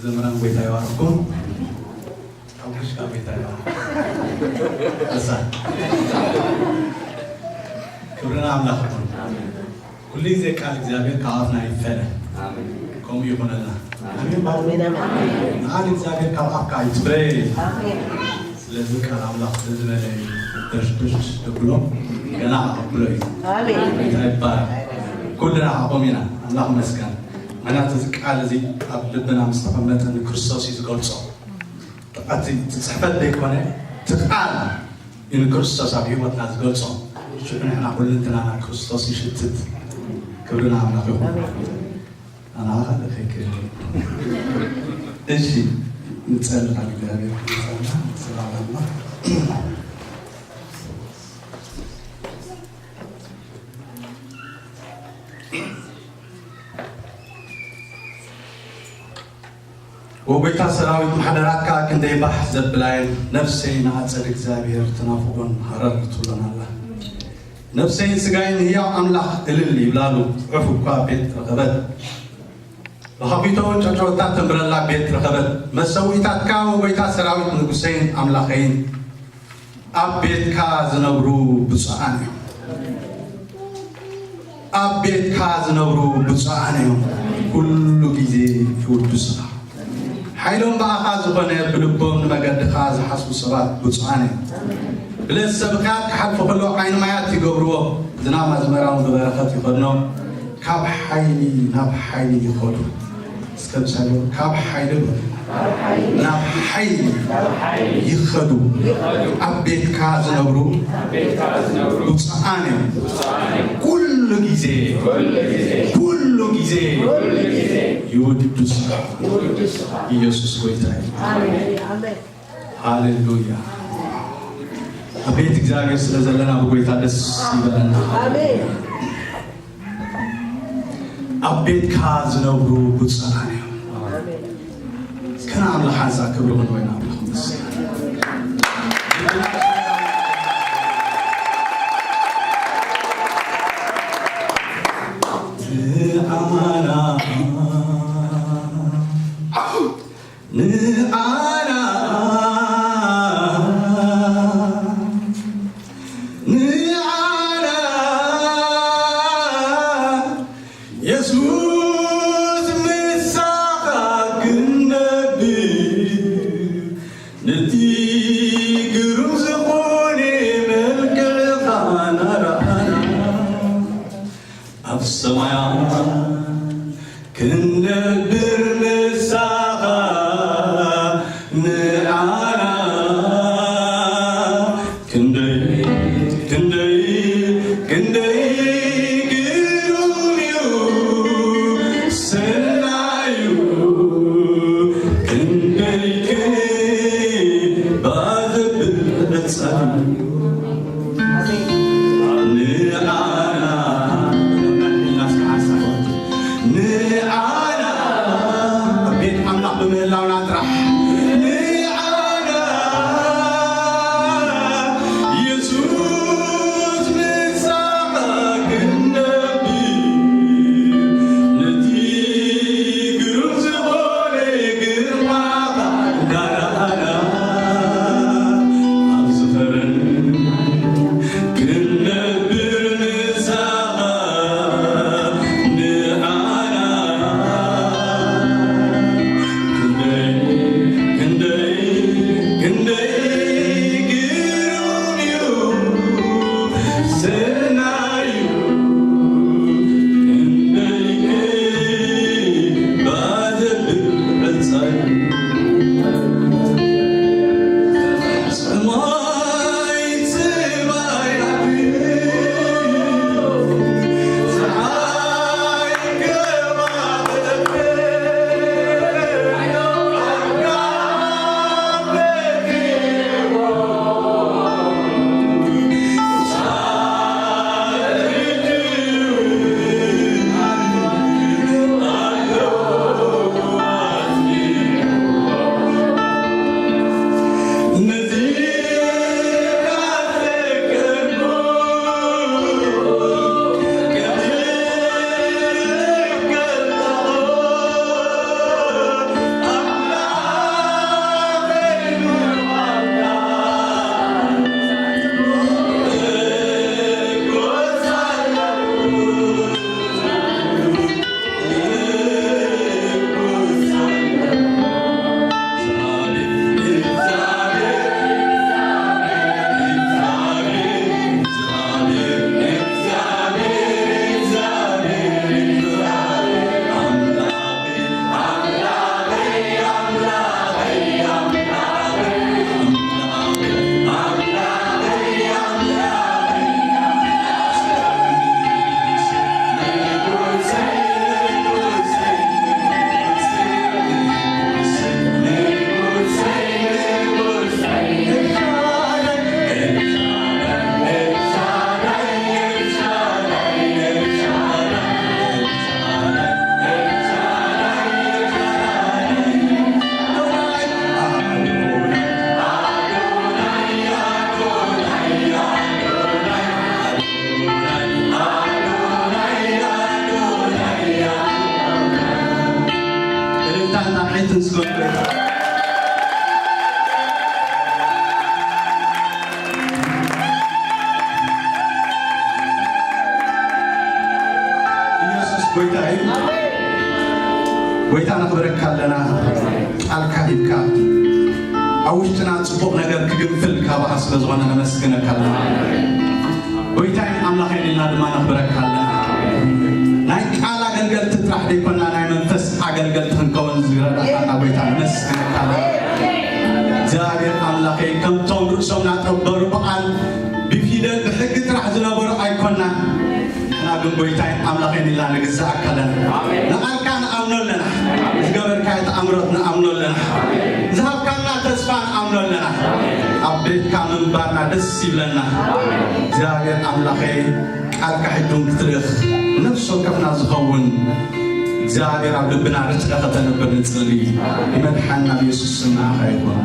ዘመራን ጎይታ ይባርኩም። ኣብ ውሽጣ ጎይታ ይባርኩም። እሳ ክብርና ኣምላኽ ይኹን። ኩሉ ግዜ ቃል እግዚኣብሔር ካብ ኣፍና ይፈለ። ከምኡ ይኹነልና። ኣሜን። ኣሜን፣ ኣሜን። ቃል እግዚኣብሔር ካብ ኣፍካ ይትፍረ። ኣሜን። ስለዚ ቃል ኣምላኽ ስለዝበለ እዩ። ደሽደሽ ደብሎ ገና ኣቐብሎ እዩ። ኣሜን። ጎይታ ይባረክ። ኩልና ሓቆም ኢና። ኣምላኽ ይመስገን። ምክንያቱ እዚ ቃል እዚ ኣብ ልብና ምስ ተቐመጠ ንክርስቶስ እዩ ዝገልጾ። እቲ ጽሕፈት ዘይኮነ እቲ ቃል እዩ ንክርስቶስ ኣብ ህይወትና ዝገልጾ። ሽዑ ንሕና ኩልንትናና ክርስቶስ ይሽትት። ክብሪ ንኣምላኽ ይኹን። ኣና ኻልእ ከይክእል። እሺ፣ ንጸሊ። ቃል እግዚኣብሔር ክመጸና ሰላም ኣምላኽ። ወጎይታ ሰራዊት ማሕደራትካ ክንደይ ባሕ ዘብላየን፣ ነፍሰይ ንኣጸድ እግዚኣብሔር ትናፍቆን ሃረር ትብሎን ኣላ። ነፍሰይን ስጋይን ህያው ኣምላኽ እልል ይብላሉ። ጽሑፍ እኳ ቤት ረኸበት፣ ብኸፊቶ ጨጨወታ ተንብረላ ቤት ረኸበት። መሰውኢታትካ ወጎይታ ሰራዊት ንጉሰይን ኣምላኸይን ኣብ ቤትካ ዝነብሩ ብፁዓን እዮም። ኣብ ቤትካ ዝነብሩ ብፁዓን እዮም። ኩሉ ግዜ ይውድሱኻ። ሓይሎም ብኣኻ ዝኾነ ብልቦም ንመገድኻ ዝሓስቡ ሰባት ብፁዓን እዮም። ብለት ሰብኻት ክሓልፉ ከለዉ ዓይኒ ማያት ይገብርዎ። ዝናም ኣዝመራውን ብበረኸት ይኸድኖም። ካብ ሓይሊ ናብ ሓይሊ ይኸዱ። እስከ ምሳሌ ካብ ሓይሊ ናብ ሓይሊ ይኸዱ። ኣብ ቤትካ ዝነብሩ ብፁዓን እዮም። ኩሉ ግዜ፣ ኩሉ ግዜ ይውድሱኻ። ኢየሱስ ጎይታ እዩ። ኣሜን። ሃሌሉያ። ኣብ ቤት እግዚኣብሔር ስለ ዘለና ብጎይታ ደስ ይበለና። ኣሜን። ኣብ ቤትካ ዝነብሩ ብፁዓን እዮም። እስከ ንኣምላኽ ሓንሳእ ክብሪ ክንወይና ኣምላኽ ምስጋና። ንኣና ንኣና ንኣና የሱስ ምሳኻ ክንነብር ነቲ ግሩም ዝኾነ መልክዕኻ ናርኣና ኣብ ሰማያ ክንነብር ምሳኻ ንኣና ክንደይ ክንደይ ክንደይ ግሩም እዩ ሰናዩ ክንደይ ክባዝብል ዕጸን ንኣና ንኣና ንመስገን ጎይታ። ኢየሱስ ጎይታ እዩ። ጎይታ ነኽብረካ ኣለና። ቃልካ ሂብካ ኣብ ውሽጥና ጽቡቕ ነገር ክግንፍል ካባኻ ስለ ዝኾነ ነመስግነካ ኣለና። ጎይታይን ኣምላኸይን ኢልና ድማ ነኽብረካ ኣለና። ናይ ቃል ኣገልገልቲ ጥራሕ ዘይኮና ናይ መንፈስ ኣገልገልቲ ክንከውን ዝረዳእካና ጎይታ ነመስግነካ ኣለና። እግዚኣብሔር ኣምላኸይ ከምቶም ርእሶም ናጠበሩ ብቓል ብፊደል ብሕጊ ጥራሕ ዝነበሩ ኣይኮናን። ንሕና ግን ጎይታይን ኣምላኸይን ኢልና ንግዛእካ ኣለና። ንቓልካ ንኣምኖ ኣለና። ዝገበርካዮ ተኣምሮት ንኣምኖ ኣለና። ዝሃብካና ተስፋ ንኣምኖ ኣለና። ኣብ ቤትካ ምንባርና ደስ ይብለና። እግዚኣብሔር ኣምላኸይ ቃልካ ሕጂ እውን ክትልእኽ ነፍሲ ወከፍና ዝኸውን እግዚኣብሔር ኣብ ልብና ርጭዳ ከተንብር ንጽሊ። ብመድሓና ብየሱስ ስም ንዓኻ ይኹን።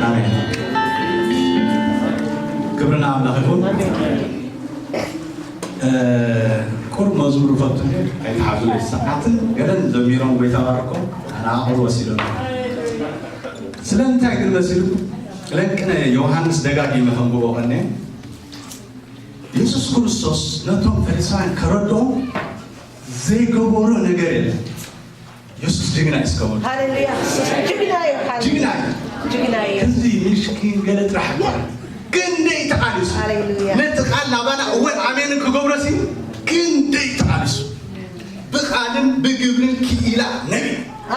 ኣሜን። ክብሪ ንኣምላኽ ይኹን። ቁሩብ መዝሙር ይፈቱ ኣይትሓዙለይ። ሰዓትን ገለን ዘሚሮም ጎይታ ባርኮም ኣነ ኣቕርቦ ሲሎም። ስለምንታይ ግን መሲሉ? ለንቅነ ዮሃንስ ደጋጊመ ከንብቦ ከኔ የሱስ ክርስቶስ ነቶም ፈሪሳውያን ከረድኦም ዘይገበሮ ነገር የለን። የሱስ ጅግና እዩ እስከ በሉ። ሃሌሉያ። ጅግና እዩ። ሃሌሉያ። ጅግና እዩ። ጅግና እዩ። እዚ ምሽኪን ገለ ጥራሕ ኣይኮነን። ክንደይ ተቓሊሱ። ሃሌሉያ። ነቲ ቃል ናባና እወን ኣሜንን ክገብሮ ሲ ክንደይ ተቓሊሱ። ብቓልን ብግብርን ክኢላ ነቢ።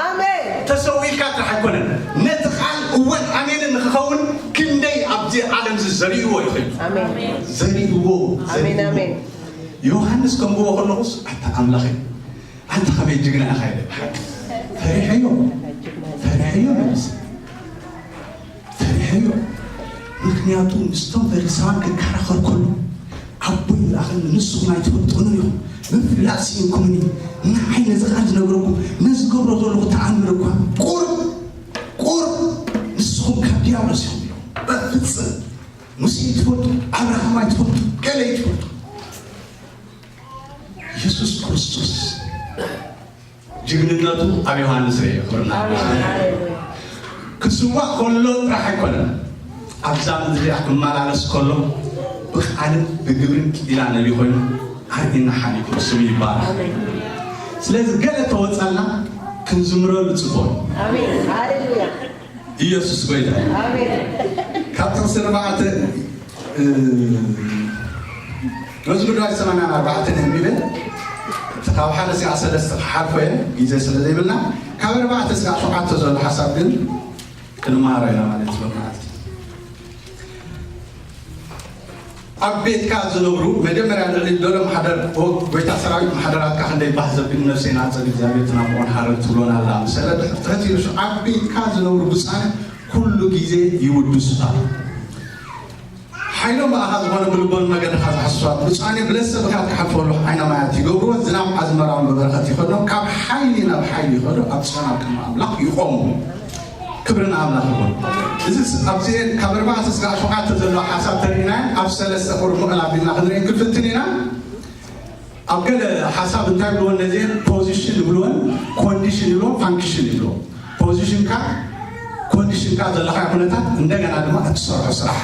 ኣሜን። ተሰዊልካ ጥራሕ ኣይኮነን። ነቲ ቃል እወን ኣሜንን ንክኸውን ክንደይ ኣብዚ ዓለም እዚ ዘሪእዎ ይኽእል። ኣሜን። ዘሪእዎ፣ ኣሜን፣ ዘሪእዎ። ኣሜን። ዮሃንስ ከንብቦ ከለኹስ ኣታ ኣምላኸይ ኣንታ ከመይ ጅግና ኢኻ ኢለ ብሓቂ ፈሪሐዮ፣ ፈሪሐዮ መሊሰ፣ ፈሪሐዮ። ምኽንያቱ ምስቶም ፈሪሳውያን ክከራኸር ከሎ ኣቦይ ይልኣኸኒ፣ ንስኹም ኣይትፈልጡንን ኢኹም፣ ምፍላጥ ስኢንኩምኒ። ንዓይ ነዚ ቃል ዝነግረኩም፣ ነዚ ገብሮ ዘለኹ ተኣምር እኳ ቁሩብ፣ ቁሩብ ንስኹም ካብ ዲያብሎስ ኢኹም ኢሎም። በፍጽም ሙሴ ኣይትፈልጡ፣ ኣብርሃም ኣይትፈልጡ፣ ገለ ኣይትፈልጡ። የሱስ ክርስቶስ ጅግንነቱ ኣብ ዮሃንስ ርእየ። ክብርና ኣሜን። ሃሌሉያ። ክስዋእ ከሎ ጥራሕ ኣይኮነን፣ ኣብዛ ምድሪ እያ ክመላለስ ከሎ ብቃልን ብግብርን ክኢላ ነቢ ኮይኑ ኣርእና ሓሊፉ ስሙ ይባረክ። ኣሜን። ስለዚ ገለ ተወፃልና ክንዝምረሉ ፅቡቅ። ኣሜን። ሃሌሉያ። ኢየሱስ ጎይታ እዩ። ኣሜን። ካብ ጥቕሲ ኣርባዕተ፣ እ፣ መዝሙር ዳዊት ሰማንያን ኣርባዕተን ኣንቢበ፣ እቲ ካብ ሓደ ስጋዕ ሰለስተ ክሓልፎ እየ፣ ግዜ ስለ ዘይብልና፣ ካብ ኣርባዕተ ስጋዕ ሸውዓተ ዘሎ ሓሳብ ግን ክንመሃሮ ኢና ማለት እዩ፣ መዓልቲ። ኣብ ቤትካ ዝነብሩ መጀመርያ ልዕሊ ደሎ ማሕደር፣ ጎይታ ሰራዊት ማሕደራትካ ክንደይ ባህ ዘብል ነፍሰይ ናጸል እግዚኣብሔር ትናፍቆን ሃረር ትብሎን ኣላ። ምሰለ ትሕት ኢሉ ኣብ ቤትካ ዝነብሩ ብጻነ ኩሉ ግዜ ይውድሱኻ። ሓይሎም ብኣኻ ዝኾነ ብልቦን መገድኻ ዝሓስሷት ብጻኔ ብለሰ ብኻት ክሓልፈሉ ዓይና ማያት ይገብርዎ። ዝናብ ኣዝመራውን ብበረኸት ይኸዶ። ካብ ሓይሊ ናብ ሓይሊ ይኸዶ። ኣብ ጽዮን ኣብ ቅድሚ ኣምላኽ ይቖሙ። ክብሪ ንኣምላኽ ይኹን። እዚ ስ-፣ ኣብዚ ካብ ኣርባዕተ ስጋዕ ሸውዓተ ዘሎ ሓሳብ ተሪእና ኣብ ሰለስተ ቁሩብ ምቕል ኣቢልና ክንርኢ ክንፍትን ኢና። ኣብ ገለ ሓሳብ እንታይ ይብልዎ ነዚአን ፖዚሽን ይብልወን፣ ኮንዲሽን ይብልዎ፣ ፋንክሽን ይብልዎ። ፖዚሽንካ፣ ኮንዲሽንካ ዘለኻዮ ኩነታት፣ እንደገና ድማ እትሰርሖ ስራሕ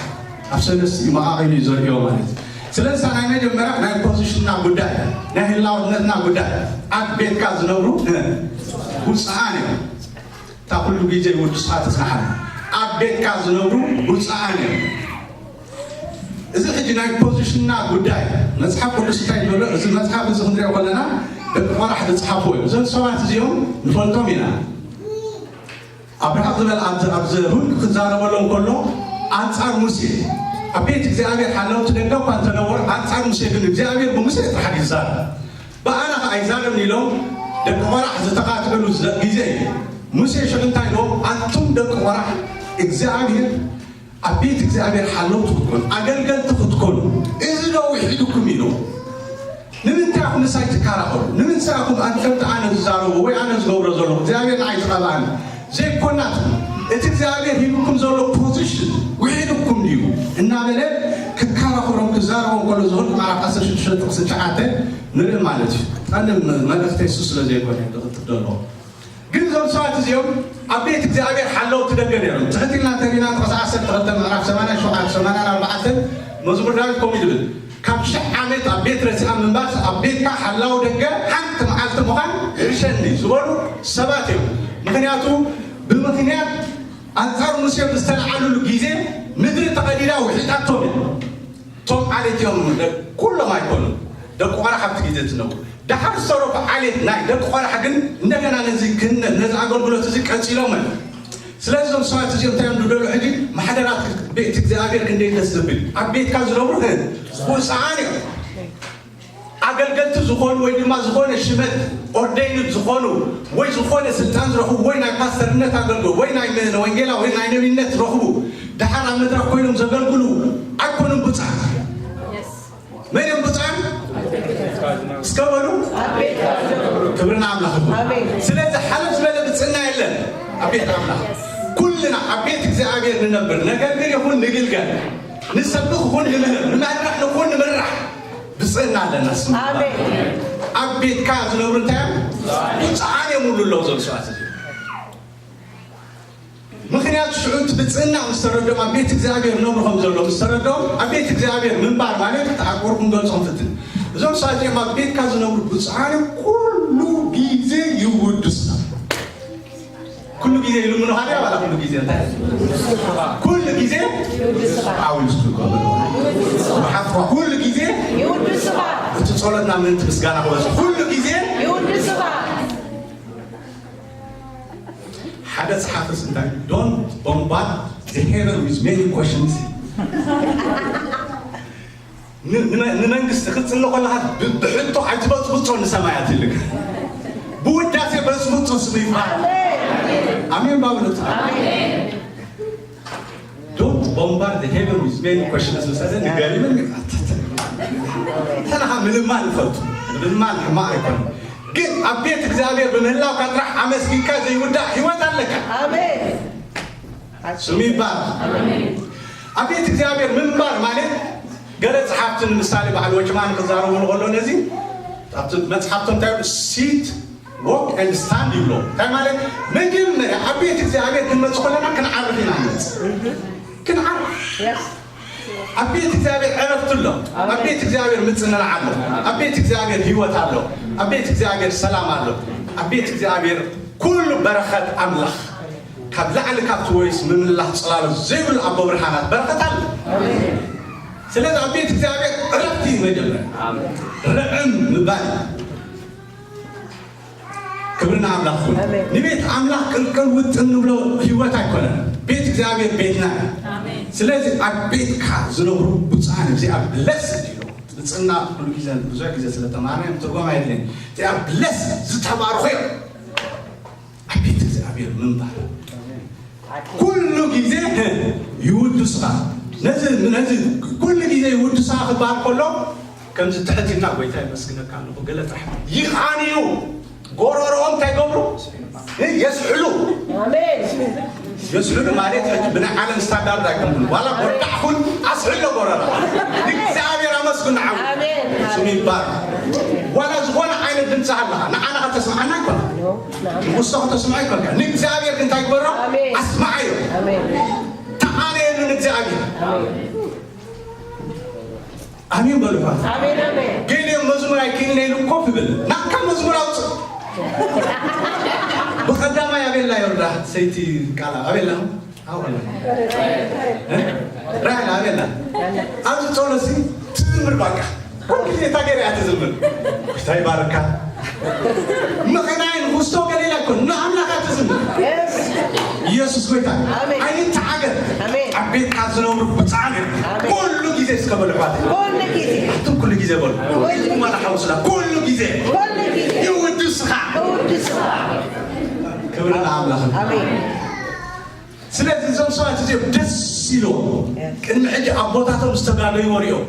ኣብ ሰለስቲኡ መቓቒሉ እዩ ዘርእዮ ማለት እዩ። ስለዚ ናይ መጀመርያ ናይ ፖዚሽንና ጉዳይ፣ ናይ ህላውነትና ጉዳይ ኣብ ቤትካ ዝነብሩ፣ እ፣ ውፅኣን እዮም። እታ ኩሉ ግዜ ውዱስኻ ትጽንሓ። ኣብ ቤትካ ዝነብሩ ውጽኣን እዮም። እዚ ሕጂ ናይ ፖዚሽንና ጉዳይ፣ መጽሓፍ ቅዱስ እንታይ ይብሎ? እዚ መጽሓፍ እዚ ክንሪኦ ከለና ደቂ ቆራሕ ዝጽሓፍዎ እዩ። እዞም ሰባት እዚኦም ንፈልጦም ኢና። ኣብ ርሕቕ ዝበለ ኣብዚ፣ ኣብዚ ሩቅ ክዛረበሎም ከሎ ኣንጻር ሙሴ፣ ኣብ ቤት እግዚኣብሔር ሓለውቲ ደገ እኳ እንተነበሩ፣ ኣንጻር ሙሴ ግን እግዚኣብሔር ብሙሴ ጥራሕ ይዛረብ። ብኣና ኸዓ ኣይዛረብን ኢሎም ደቂ ቆራሕ ዝተኻትዕሉ ዘ-፣ ግዜ እዩ። ሙሴ ሽዑ እንታይ ኢልዎም? ኣቱም ደቂ ቆራሕ፣ እግዚኣብሔር ኣብ ቤት እግዚኣብሔር ሓለውቲ ክትኮኑ፣ ኣገልገልቲ ክትኮኑ፣ እዚ ዶ ውሒዱኩም ኢሉ? ንምንታይ ኢኹም ምሳይ ትከራኸሩ? ንምንታይ ኢኹም ኣንፈት ኣነ ዝዛረቦ ወይ ኣነ ዝገብሮ ዘለኹ እግዚኣብሔር ንዓይ ዝቐብኣኒ ዘይኮናትኩም? እቲ እግዚኣብሔር ሂብኩም ዘሎ ፖዚሽን ውሒዱኩም ድዩ? እናበለ ክከራኸሮም ክዛረቦም ከሎ ዝኽእል ምዕራፍ ዓሰርተ ሽዱሽተ ጥቕሲ ትሽዓተ ንርኢ ማለት እዩ። ቀንዲ መልእኽተይ እሱ ስለ ዘይኮነ ክቕጥል ዘለዎ። ግን እዞም ሰባት እዚኦም ኣብ ቤት እግዚኣብሔር ሓለውቲ ደገ ነይሮም። ትሕት ኢልና እንተሪና፣ ጥቕሲ ዓሰርተ ክልተ ምዕራፍ ሰማንያ ሸውዓተ፣ ሰማንያ ኣርባዕተ፣ መዝሙር ዳዊት ከምኡ ይብል፣ ካብ ሽሕ ዓመት ኣብ ቤት ረሲኣ ምንባርስ፣ ኣብ ቤትካ ሓላው ደገ ሓንቲ መዓልቲ ምዃን ይሕሸኒ ዝበሉ ሰባት እዮም። ምኽንያቱ፣ ብምኽንያት ኣንጻር ሙሴ ብዝተለዓሉሉ ግዜ፣ ምድሪ ተቐዲዳ ውሒጣቶም እያ። እቶም ዓሌት እዮም፣ ደ-፣ ኩሎም ኣይኮኑን። ደቂ ቆራሕ ኣብቲ ግዜ ዝነብሩ። ደሓር ዝተረፉ ዓሌት ናይ ደቂ ቆራሕ ግን እንደገና ነዚ ክህነት፣ ነዚ ኣገልግሎት እዚ ቀጺሎም እዮም። ስለዚ እዞም ሰባት እዚኦም እንታይ እዮም ዝደልዩ ሕጂ? ማሕደራት ቤት እግዚኣብሔር ክንደይ ደስ ዝብል። ኣብ ቤትካ ዝነብሩ ህ-፣ ብፁዓን እዮም። ኣገልገልቲ ዝኾኑ ወይ ድማ ዝኾነ ሽመት ኦርደይንድ ዝኾኑ ወይ ዝኾነ ስልጣን ዝረኽቡ ወይ ናይ ፓስተርነት ኣገልግሎት ወይ ናይ መ-፣ ወንጌላ ወይ ናይ ነቢይነት ዝረኽቡ ደሓር ኣብ መድረኽ ኮይኖም ዘገልግሉ ኣይኮኑን ብፁዓን። መን እዮም ብፁዓን? እስከ በሉ። ክብሪ ንኣምላኽ ይኹን። ስለዚ ሓለፍ ዝበለ ብፅዕና የለን ኣብ ቤት ኣምላኽ። ኩልና ኣብ ቤት እግዚኣብሔር ንነብር፣ ነገልግል ይኹን ንግልገል፣ ንሰብኽ ይኹን ንምህር፣ ንመርሕ ይኹን ንምራሕ ብፅዕና ኣለና። ስም ኣሜን። ኣብ ቤትካ ዝነብሩ እንታይ እዮም? ብፁዓን እዮም። ሁሉ ኣለዉ ዘሉ ሰባት እዚ። ምኽንያቱ ሽዑ እቲ ብፅዕና ምስ ተረድኦም፣ ኣብ ቤት እግዚኣብሔር ነብሩ ከም ዘሎ ምስ ተረድኦም፣ ኣብ ቤት እግዚኣብሔር ምንባር ማለት ተሓቆርኩም ገልጾም ፍትን። እዞም ሰባት እዚኦም ኣብ ቤትካ ዝነብሩ ብፁዓን እዮም፣ ኩሉ ግዜ ይውድሱኻ። ኩሉ ግዜ ይልምኑኻ ድያ ዋላ ኩሉ ግዜ እንታይ? ኩሉ ግዜ ይውድሱኻ። ዓው ኢልኩም በሉ። መሓፍራ ኩሉ ግዜ ይውድሱኻ። እቲ ጸሎትና ምእንቲ ምስጋና ክበጽሕ ኩሉ ግዜ ይውድሱኻ። ሓደ ጸሓፍስ እንታይ? Don't bombard the heaven with many questions። ን-፣ ንመ-፣ ንመንግስቲ ክትጽሊ ከለኻ ብ-፣ ብሕቶ ኣይትበጽብጾ ንሰማያት ኢልካ። ብውዳሴ በጽብጾ ስሙ ይባል። ኣሜን ባብሉት። Don't bombard the heaven with many questions። ምሳሌ ንገሪምን ተናኻ ምልማን ይፈቱ። ምልማን ሕማቕ ኣይኮነን። ግን ኣብ ቤት እግዚኣብሔር ብምህላውካ ጥራሕ ኣመስጊንካ ዘይውዳእ ህይወት ኣለካ። ኣሜን። ስሙ ይባረክ። ኣብ ቤት እግዚኣብሔር ምንባር ማለት ገለ ጸሓፍቲ ንምሳሌ በዓል ወችማን ክዛረቡ ከሎ ነዚ ኣብቲ መጽሓፍቶም እንታይ ይብሉ? Sit, walk and stand ይብሎ። እንታይ ማለት? መጀመርያ ኣብ ቤት እግዚኣብሔር ክንመጽእ ከለና ክንዓርፍ ኢና ንመጽእ። ክንዓርፍ። ኣብ ቤት እግዚኣብሔር ዕረፍቲ ኣሎ። ኣብ ቤት እግዚኣብሔር ምጽንናዕ ኣሎ። ኣብ ቤት እግዚኣብሔር ህይወት ኣሎ። ኣብ ቤት እግዚኣብሔር ሰላም ኣሎ። ኣብ ቤት እግዚኣብሔር ኩሉ በረኸት ኣምላኽ ካብ ላዕሊ ካብቲ ወይስ ምምላኽ ጽላሎት ዘይብሉ ኣቦ ብርሃናት በረኸት ኣሎ። ስለዚ ኣብ ቤት እግዚኣብሔር ዕረፍቲ እዩ መጀመርያ። ርዕም ምባል እዩ። ክብሪ ንኣምላኽ ይኹን። ኣሜን። ንቤት ኣምላኽ ቅልቅል ውጥን ንብሎ ህይወት ኣይኮነን። ቤት እግዚኣብሔር ቤትና እዩ። ኣሜን። ስለዚ ኣብ ቤትካ ዝነብሩ ብፁዓን እዮም። እዚኣ ብለስ እዩ። ብፅና ኩሉ ግዜ ብዙሕ ግዜ ስለተማሃርና እዮም ትርጓም ኣይድልን። እዚኣ ብለስ ዝተባረኹ እዮም። ኣብ ቤት እግዚኣብሔር ምንባር ኩሉ ግዜ ይውድስኻ። ነዚ፣ ነዚ ኩሉ ግዜ ይውድስኻ ክበሃል ከሎ ከምዚ ትሕት ኢልና ጎይታ የመስግነካ ኣለኹ ገለ ጥራሕ ይኻንዩ። ጎረሮኦም እንታይ ገብሩ? የስሕሉ። ኣሜን። የስሕሉ ማለት ሕጂ ብናይ ዓለም ስታንዳርድ ኣይኮንኩን። ዋላ ጎዳዕኩን ኣስሕሎ ጎረራ። ንእግዚኣብሔር ኣመስግን ንዓው። ኣሜን። ስሙ ይባረክ። ዋላ ዝኾነ ዓይነት ድምፂ ኣለኻ ንዓና ከተስምዓና ኣይኮነ። ንጉሶ ከተስምዖ ኣይኮንካ። ንእግዚኣብሔር ግን እንታይ ግበሮ? ኣሜን። ኣስምዓዮ። ኣሜን። ተቓለየሉ ንእግዚኣብሔር። ኣሜን። ኣሜን በሉ። ኣሜን፣ ኣሜን። ገሊኦም መዝሙር ኣይክእልን ኢሉ ኮፍ ይብል። ናትካ መዝሙር ኣውፅእ። ብቐዳማይ ኣቤላ ዮርዳ ሰይቲ ቃላ ኣቤላ። ኣው ኣላ። እ? ራሄል ኣቤላ። ኣብዚ ጸሎትሲ ትዝምር ባቃ። ኩሉ ግዜ እታ ገይራ እያ ትዝምር። ጎይታ ይባርካ። ምኽናይ ንጉስቶ ገሊላ እኮ ንኣምላኻ ትዝምር። የስ። ኢየሱስ ጎይታ። ኣሜን። ኣይንተዓገር። ኣሜን። ኣብ ቤትካ ዝነብሩ ብጻዕን ኣሜን። ኩሉ ግዜ እስከ በሉ ኣሕዋት። ኩሉ ግዜ። ኣቱም ኩሉ ግዜ በሉ። ኩሉ ግዜ። ድማ ንሓውስላ ኩሉ ግዜ። ኩሉ ግዜ። ይውድስኻ። ይውድስኻ። ክብሪ ንኣምላኽ። ኣሜን። ስለዚ እዞም ሰባት እዚኦም ደስ ኢልዎም ቅድሚ ሕጂ ኣቦታቶም ዝተጋገይዎ ሪኦም፣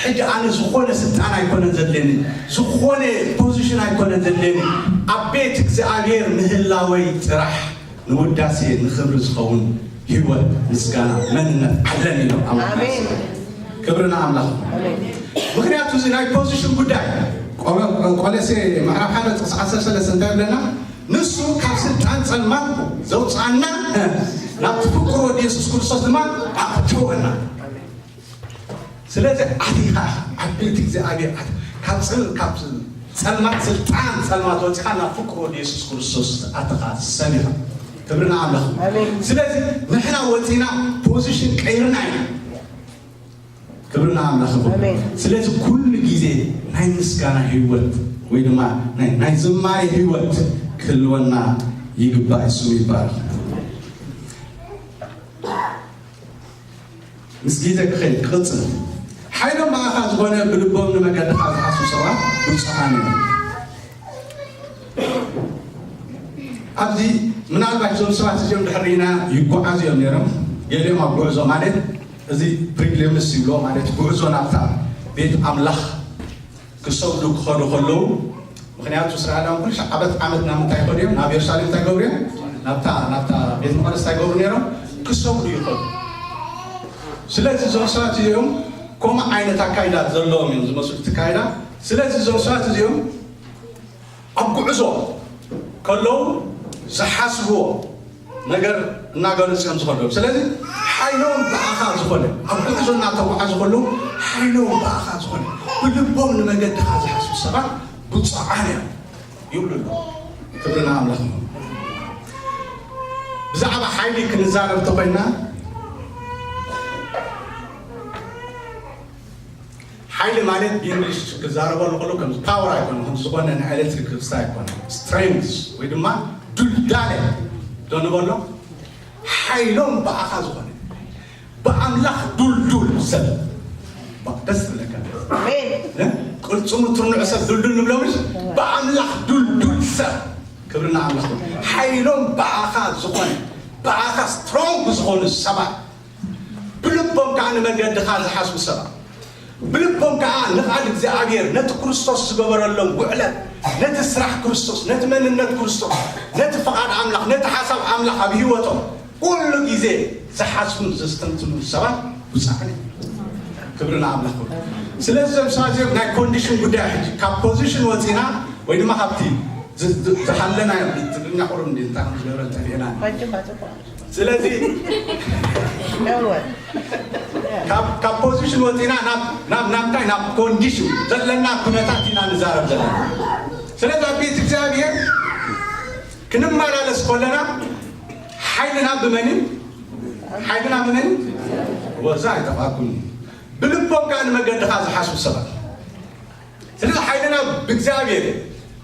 ሕጂ ኣነ ዝኾነ ስልጣን ኣይኮነን ዘድልየኒ፣ ዝኾነ ፖዚሽን ኣይኮነን ዘድልየኒ፣ ኣብ ቤት እግዚኣብሔር ምህላወይ ጥራሕ ንውዳሴ ንኽብሪ ዝኸውን ህይወት፣ ምስጋና፣ መንነት ኣለኒ ኢሎም ኣምላኽ ኣሜን። ክብሪ ንኣምላኽ። ኣሜን። ምኽንያቱ እዚ ናይ ፖዚሽን ጉዳይ ቆሎ- ቆሎሴ ምዕራፍ ሓደ ጥቕሲ ዓሰርተ ሰለስተ እንታይ ይብለና? ንሱ ካብ ስልጣን ጸልማት ዘውፅኣና ናብቲ ፍቅሩ ወዲ የሱስ ክርስቶስ ድማ ኣእተወና። ስለዚ ኣቲኻ ዓበይቲ እግዚኣብሔር ኣት- ካብ ጽል- ካብ ጸልማት ስልጣን ጸልማት ወፂኻ ናብ ፍቅሩ ወዲ የሱስ ክርስቶስ ኣተኻ ሰሚኻ። ክብሪ ንኣምላኽ። ስለዚ ንሕና ወፂና ፖዚሽን ቀይርና ኢና። ክብሪ ንኣምላኽ ይኹን። ስለዚ ኩሉ ግዜ ናይ ምስጋና ህይወት ወይ ድማ ናይ ናይ ዝማሬ ህይወት ክህልወና ይግባእ። ስሙ ይባረኽ። ምስ ግዜ ክኸይድ ክቕጽል ሓይሎም ብኣኻ ዝኾነ ብልቦም ንመገድኻ ዝሓስቡ ሰባት ብፁዓን እዮም። ኣብዚ ምናልባት እዞም ሰባት እዚኦም ድሕሪና ይጓዓዙ እዮም ነይሮም። ገሊኦም ኣብ ጉዕዞ ማለት እዚ ፕሪግሊምስ ይብሎ ማለት ጉዕዞ ናብታ ቤት ኣምላኽ ክሰግዱ ክኸዱ ከለዉ ምክንያቱ እስራኤላውያን ኩሉ ዓመት ዓመት ናብ ምንታይ ይኸዱ እዮም? ናብ የሩሳሌም እንታይ ይገብሩ እዮም? ናብታ ናብታ ቤት መቐደስ እንታይ ይገብሩ ነይሮም? ክሰግዱ ይኸዱ። ስለዚ እዞም ሰባት እዚኦም ከምኡ ዓይነት ኣካይዳ ዘለዎም እዮም ዝመስሉ እቲ ኣካይዳ። ስለዚ እዞም ሰባት እዚኦም ኣብ ጉዕዞ ከለዉ ዝሓስብዎ ነገር እናገለፁ እዮም ዝኸዱ። ስለዚ ሓይሎም ብኣኻ ዝኾነ ኣብ ጉዕዞ እናተጓዓዙ ከለዉ ሓይሎም ብኣኻ ዝኾነ ብልቦም ንመገድኻ ዝሓስቡ ሰባት ብፁዓን እዮም ይብሉ ኣለዉ። ክብሪ ንኣምላኽ ይኹን። ብዛዕባ ሓይሊ ክንዛረብ እንተኾይና ሓይሊ ማለት ብእንግሊሽ ክዛረበሉ ከሎ ከም ፓወር ኣይኮነ ከም ዝኾነ ናይ ኤሌክትሪክ ክፍሳ ኣይኮነ ስትሬንግስ ወይ ድማ ዱልዳለ ዶ ንበሎ ሓይሎም ብኣኻ ዝኾነ ብኣምላኽ ዱልዱል ሰብ ደስ ትብለካ ቅልፅሙ ትርንዑ ሰብ ዱልዱል ንብሎ ምሽ ብኣምላኽ ዱልዱል ሰብ ክብርና ኣምላኽ ሓይሎም ብኣኻ ዝኾነ ብኣኻ ስትሮንግ ዝኾኑ ሰባት ብልቦም ከዓ ንመገድኻ ዝሓስቡ ሰባት ብልቦም ከዓ ንቓል እግዚኣብሔር ነቲ ክርስቶስ ዝገበረሎም ውዕለት ነቲ ስራሕ ክርስቶስ ነቲ መንነት ክርስቶስ ነቲ ፍቓድ ኣምላኽ ነቲ ሓሳብ ኣምላኽ ኣብ ህይወቶም ኩሉ ግዜ ዝሓስቡን ዘስተንትኑን ሰባት ብፃዕኒ ክብሪ ንኣምላኽ ስለዚ ዘምሳዚኦም ናይ ኮንዲሽን ጉዳይ ሕጂ ካብ ፖዚሽን ወፂና ወይ ድማ ካብቲ ዝሃለናዮ ትግርኛ ቁሩብ እንዲ እንታይ ዝገበረ ጠፊእና ስለዚ ካብ ፖዚሽን ወፂና ናብ ናብታይ ናብ ኮንዲሽን ዘለና ኩነታት ኢና ንዛረብ ዘለና ስለዚ ኣብ ቤት እግዚኣብሔር ክንመላለስ ከለና ሓይልና ብመን ሓይልና ብመን ወዛ ኣይጠፋኩም ብልቦም ከዓ ንመገድኻ ዝሓስቡ ሰባት ስለዚ ሓይልና ብእግዚኣብሔር